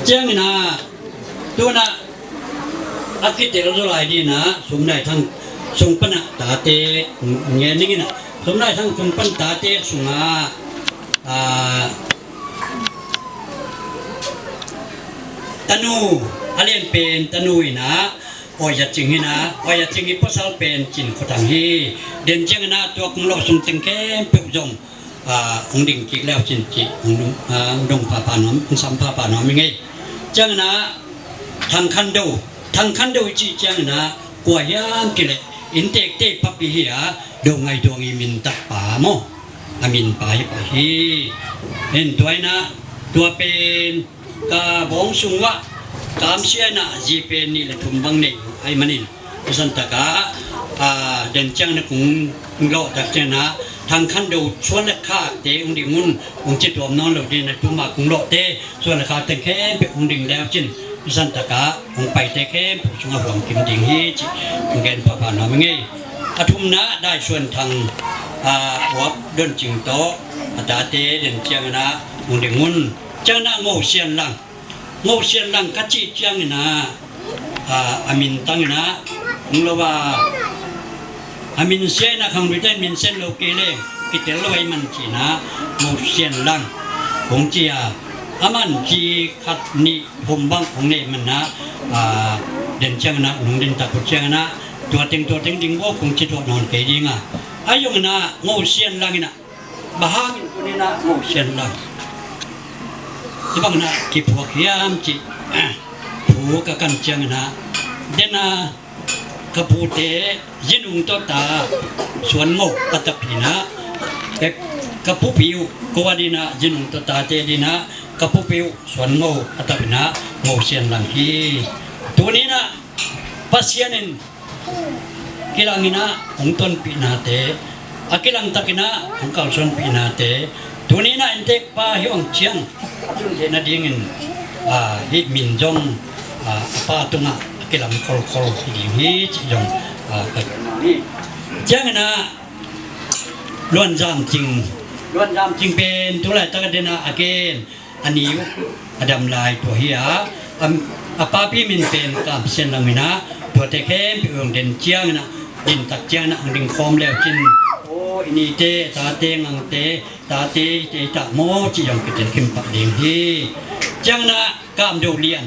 Ciangin ah, tu in ah a kitel zaw lai ding in ah, Sum Dai Thang sung pan a tate ngen ning in ah, Sum Dai Thang sung pan tate sungah, ah, tanu, a lian pen tanu in ah, Awi Za Cing hi in ah, Awi Za Cing i pasal pen Cin Khua Thang hi. Den ciangin ah tua kung lawh sung teng khempeuh zong, ah, hong ding kik leu cin cih hong dong, ah, hong dong phapha nuam, hong sam phapha nuam ing ei. Ciangin ah Thang Khan Do, Thang Khan Do i cih ciangin ah kua hiam cih leh innteekte papi hi a, Do Ngai Duang i mintak pa maw, a min pa hi pah hi. En tua in ah tua pen ka bawng sung uah ka amsia in ah zi pen nih le thum bang nei uh ahih manin, i santak ah, ah, den ciangin ah kung lawh tak ciangin ah Thang Khan Do suan le khakte hong ding un, hong ci tuam nawn lo ding in ah, tuma kung lawhte suan le khakte khempeuh hong ding leu cin, i santak ah hong paite khempeuh sungah huam kim ding hi cih hong gen phapha nuam ing ei. A thumna Dai Suan Thang, ah, Uap Don Cing tawh a tate den ciangin ah hong ding un. Ciangin ah Ngo Sian Lang, Ngo Sian Lang ka cih ciangin ah, ah, a min tang in ah hong lo a, a min sia in ah khangluite in min sian lo kei leng kitel lo ahih man ci in ah Ngo Sian Lang kong ci a, a man ci khat nih thum bang hong neih man ah, ah, den ciangin ah nong din tak uh ciangin ah tua teng tua teng ding vo kong ci tuah nawn kei ding a, ahi zongin ah Ngo Sian Lang in ah bang hangin tuni in ah Ngo Sian Lang hi bang in ah kiphuak hiam cih, thu ka kan ciangin ah, den a ka pute Zi Nung tawh ta Suan Ngo a tap in ah, ka, ka pupi uh, ko a din ah Zi Nung tawh tate din ah ka pupi uh Suan Ngo a tap in ah Ngo Sian Lang hi. Tuni in ah Pasian in kilang in ah hong tonpih nate, a kilang tak in ah hong kalsuanpih nate, tuni in ah innteekpa hi bang ciang a tun theih nadingin, ah, hih min zong, ah, a pa tungah a kilang kholkhol hi ding hi cih zong, ah, ka gen nuam hi. Ciangin ah Luan Zam Cing, Luan Zam Cing pen tulaitak a den a a gen a ni uh a dam lai tua hi a, a, a papi min pen Kam Sian Lang in ah, tuate khempeuh hong den ciangin ah, din tak ciangin ah hong ding khawm leu cin, aw, i nite, tate, ngangte, tate, tate ta maw cih zong kitel kim pah ding hi. Ciangin ah Kam Do Lian,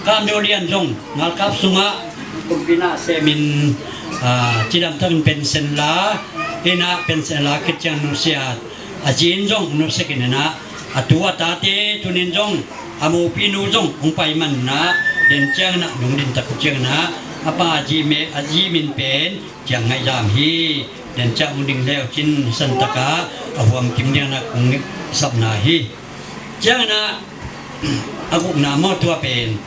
Kam Do Lian zong ngalkap sungah kumpi na semin, ah, cidam takin pensen la in ah, pensen la khit ciang nusia, a zi in zong nusia khin in ah, a tu a tate tuni in zong, a mopinu zong hong pai man in ah, den ciangin ah nong din tak uh ciangin ah, a pa a zi me, a zi min pen Ciang Ngaih Zam hi. Den ciang hong ding leu cin santak ah a huam kim ding in ah kong sapna hi. Ciangin ah a gukna maw, tua pen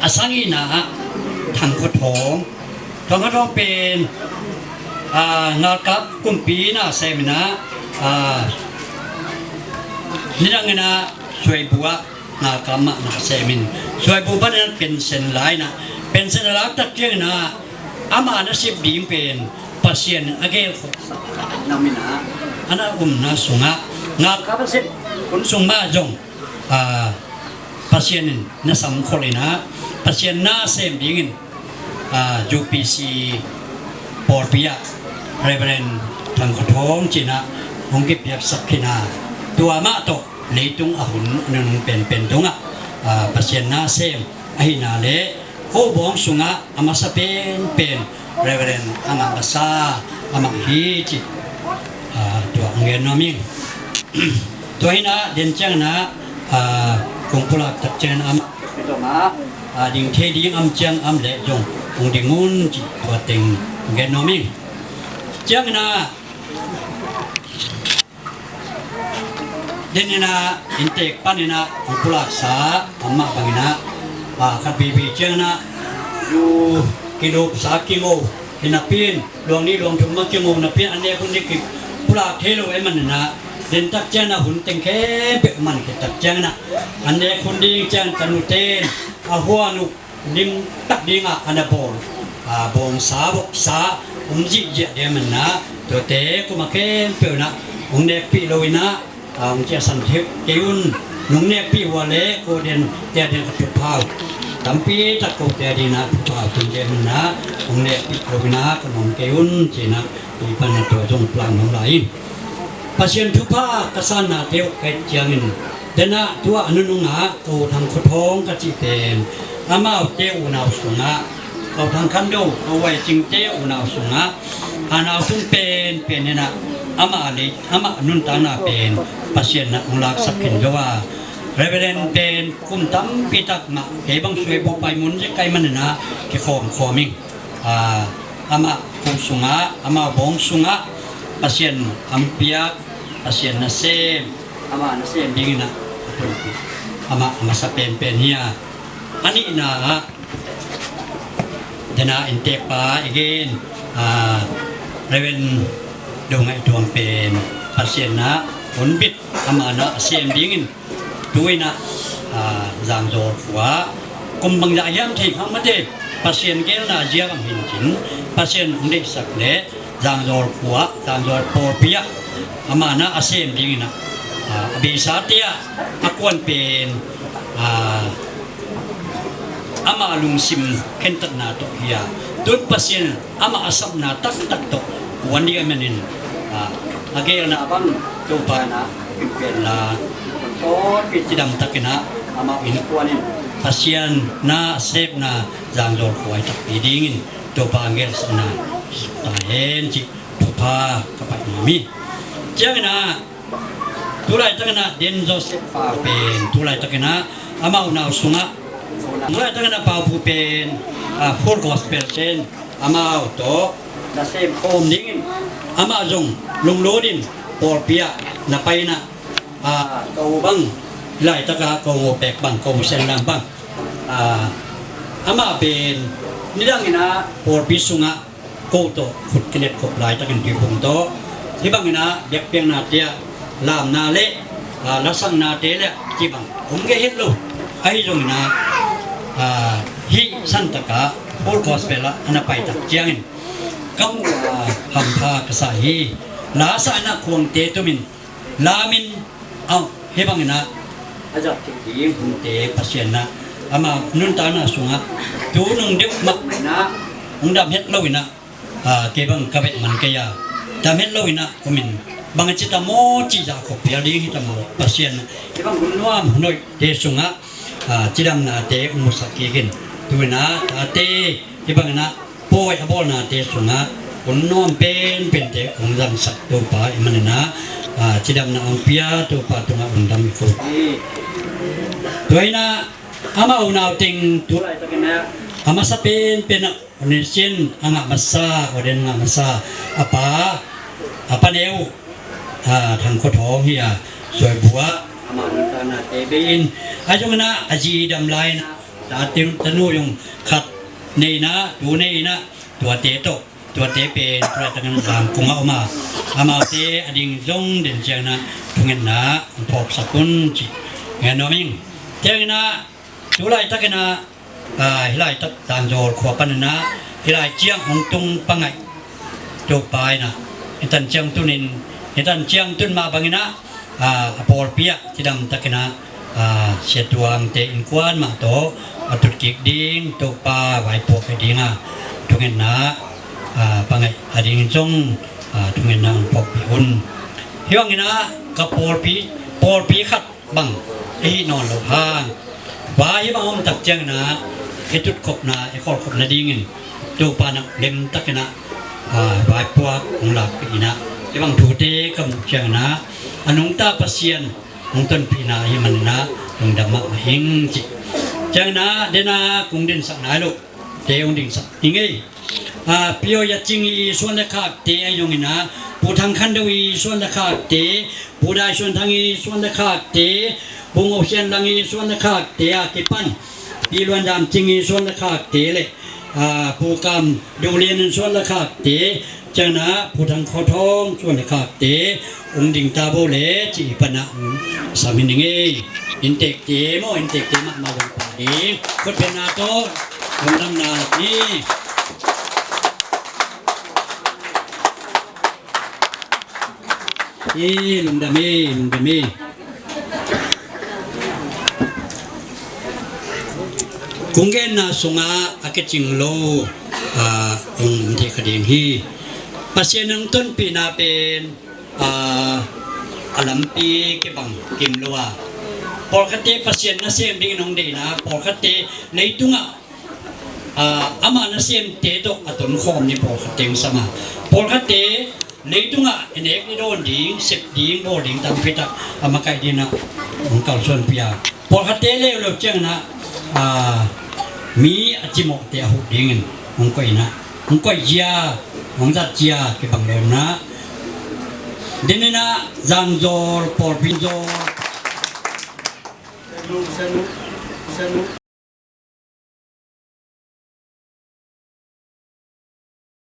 a sagihna ah Thang Khua Thawng, Thang Khua Thawng pen, ah, ngalkap kumpi na sem in ah, ah, Nidang in ah Suaibu ah ngalkap mah na sem in, Suaibu panin ah pension la in ah, pension a lak tak ciangin ah amah nasep ding pen Pasian in a gelkhop sak nam in ah, a na umna sungah ngalkap a sep hun sung mah zong, ah, Pasian in na samkhol in ah, Pasian na sem dingin, ah, U P C pawlpi ah Reverend Thang Khaw Thawng ci in ah hong kipiaksak khin a, tua mah tawh leitung a hun a nunung penpen tungah, ah, Pasian na sem ahihna le, ko bawng sungah a masa penpen Reverend a ngah masa, amah hi cih, ah, tua hong gen nuam ing. Tua hi in ah den ciangin ah, ah, kong pulak tak ciangin ah amah, ah, ding thei ding om ciang om leh zong hong ding un cih tua teng hong gen nuam ing. Ciangin ah den in ah inntek panin ah hong pulaksa amah bangin ah, ah, khat vivi ciangin ah zu kilupsa kingo hi napi in, luang nih luang thum mah kingo napi in, an nek hun ding kipulak thei lo ahih manin ah, den tak ciangin ah hun teng khempeuh man khit tak ciangin ah, an nek hun ding ciang tanute in a huan uh limtak dingah a na bawl, ah, bawngsa voksa om zihziah ding ahih manin ah, tuate kum a khempeuh in ah hong nekpih lo in ah, ah, hong ciahsan thei kei un. Nong nekpih uh a leh ko den te a ding ka thupha uh tampi tak, ko te a ding in ah thupha uh tun ding ahih manin ah hong nekpih lo in ah ka nuam kei un ci in ah, tui pan a tua zong pulak nuam lai in. Pasian thupha ka sannate uh ka et ciangin, den ah tua a nunung ah ko Thang Khaw Thawng ka cih pen amaute unau sungah, ko Thang Khan Do, ko Wai Cing te unau sungah, a nau sung penpen in ah amah lei, amah nuntakna pen Pasian in ah hong laksak khin zo a, Reverend pen kum tampi tak mah kei bang Suaibu pai mun zek ka hih manin ah kikhawm khawm ing. Ah, amah ko sungah, amah bawng sungah Pasian hong piak, Pasian nasem, amah nasem dingin ah a tonpih, amah a masa penpen hi a. A nihna ah, den ah inntekpa i gen, ah, Reverend Do Ngaih Tuang pen Pasian in ah hong bit, amah in ah a sem dingin tu in ah, ah, Zangzawl khua kum bangzah hiam thei kha mah te, Pasian geelna zia bang hi in cin, Pasian hong deihsak leh Zangzawl khua, Zangzawl pawlpi ah amah in ah a sem dingin ah, ah, a beisate ah a kuan pen, ah, amah lungsim khentatna tawh hi a, tun Pasian amah a sapna taktak tawh kuan ding ahih manin, ah, a geelna bang Topa in ah hong pia in la, hong tawlpi cidam takin ah amah innkuan in Pasian na sepna Zangzawl khua i takpi dingin Topa a geelsakna ta hen cih thupha ka pai nuam hi. Ciangin ah, tu laitakin ah Den Joseph pa pen, tu laitakin ah amau nau sungah, tu laitakin ah Pau Pu pen, ah, Full Gospel ten amau tawh nasem khawm dingin amah zong lunglut in pawlpi ah na pai in ah, ah, ko bang, laitak ah ko Ngo Pek bang, ko Sen Lam bang, ah, amah pen nidang in ah pawlpi sungah ko tawh khut kinepkhop laitakin tuiphum tawh hih bangin ah biakpiaknate ah lamna le, ah, lasangnate le cih bang om kei het lo. Ahi zongin ah, ah, hih santak ah Full Gospel ah a na pai tak ciangin ka mu a, hampha ka sa hi. Lasa in ah khuangte tumin lamin, au, hih bangin ah a zat kik ding hunte Pasian in ah ama nuntakna sungah tu nung deuh mah in ah hong dam het lo in ah, ah, kei bang ka vet man kei a, dam het lo in ah om in, bang a ci ta maw cih zahkhop pial ding hi ta maw, Pasian in ah hih bang hun nuam hun hoihte sungah, ah, cidamnate hong musak kik in. Tu in ah tate hih bangin ah pawi a bawlnate sungah hun nuam penpente hong zangsak Topa ahih manin ah, ah, cidamna hong pia Topa tungah lungdam i ko hi. Tua in ah amau nau teng tu laitakin ah a masa penpen ah Onesin a ngah masa, Oden ngah masa, a pa, a pa neu, ah, Thang Khaw Thawng hi a, Suaibu ah amah nuntaknate bei in, ahi zongin ah a zi dam lai in ah tate, tanu zong khat nei in ah, tu nei in ah, tuate tawh, tuate pen tu laitakin Zangkung ah om a, amaute a ding zong den ciangin ah thungetna hong phawksak un ci ngen nuam ing. Ciangin ah tu laitakin ah, ah, hih laitak Tanzawl khua panin ah hih lai ciang hong tung pangaih Topa in ah hih tan ciangtun in, hih tan ciangtun mah bangin ah, ah, a pawlpi ah cidamtakin ah, ah, Sia Tuangte innkuan mah tawh a tut kik ding Topa vaipuak hi ding a, thungetna, ah, pangaih a ding zong, ah, thungetna hong phawkpih un. Hih bangin ah ka pawlpi, pawlpi khat bang i hih nawn loh hang, vai hih bang om tak ciangin ah i tutkhopna, i kholhkhop nadingin Topa in ah lemtakin ah, ah, vaipuak hong lakpih in ah, hih bang thute ka muh ciangin ah a nungta Pasian hong tonpihna ahih manin ah lungdam mahmah ing ci. Ciangin ah den a kong dinsak nai loh te hong dingsak ing ei. Ah, Pi Aw Yat Cing i suan le khakte ahi zongin ah, Pu Thang Khan Do i suan le khakte, Pu Dai Suan Thang i suan le khakte, Pu Ngo Sian Lang i suan le khakte a kipan Pi Luan Dam Cing i suan le khakte le, ah, Pu Kam Do Lian in suan le khakte, ciangin ah Pu Thang Khaw Thawng suan le khakte hong ding ta bo le ci i pan ah hong sam hi ning ei. Inntekte maw, inntekte mahmah zong pah ding khutbetna tawh lungdamna hi. Hi, lungdam hi, lungdam hi. Kong genna sungah a kicing lo, ah, hong om thei kha ding hi. Pasian in hong tonpihna pen, ah, a lampi kibang kim lo a, pawlkhatte Pasian nasem dingin hong deihna, pawlkhatte leitungah, ah, ama nasemte tawh a tonkhawm ni, pawlkhatte hong sam a, pawlkhatte leitungah i nek i dawn ding, sep ding, bawl ding tampi tak a makaih dingin ah hong kalsuanpih a, pawlkhatte leuleu ciangin ah, ah, mi a cimawhte a huh dingin hong koih in ah, hong koih zia, hong zat zia kibang leuleu in ah, den in ah Zangzawl pawlpi, Zangzawl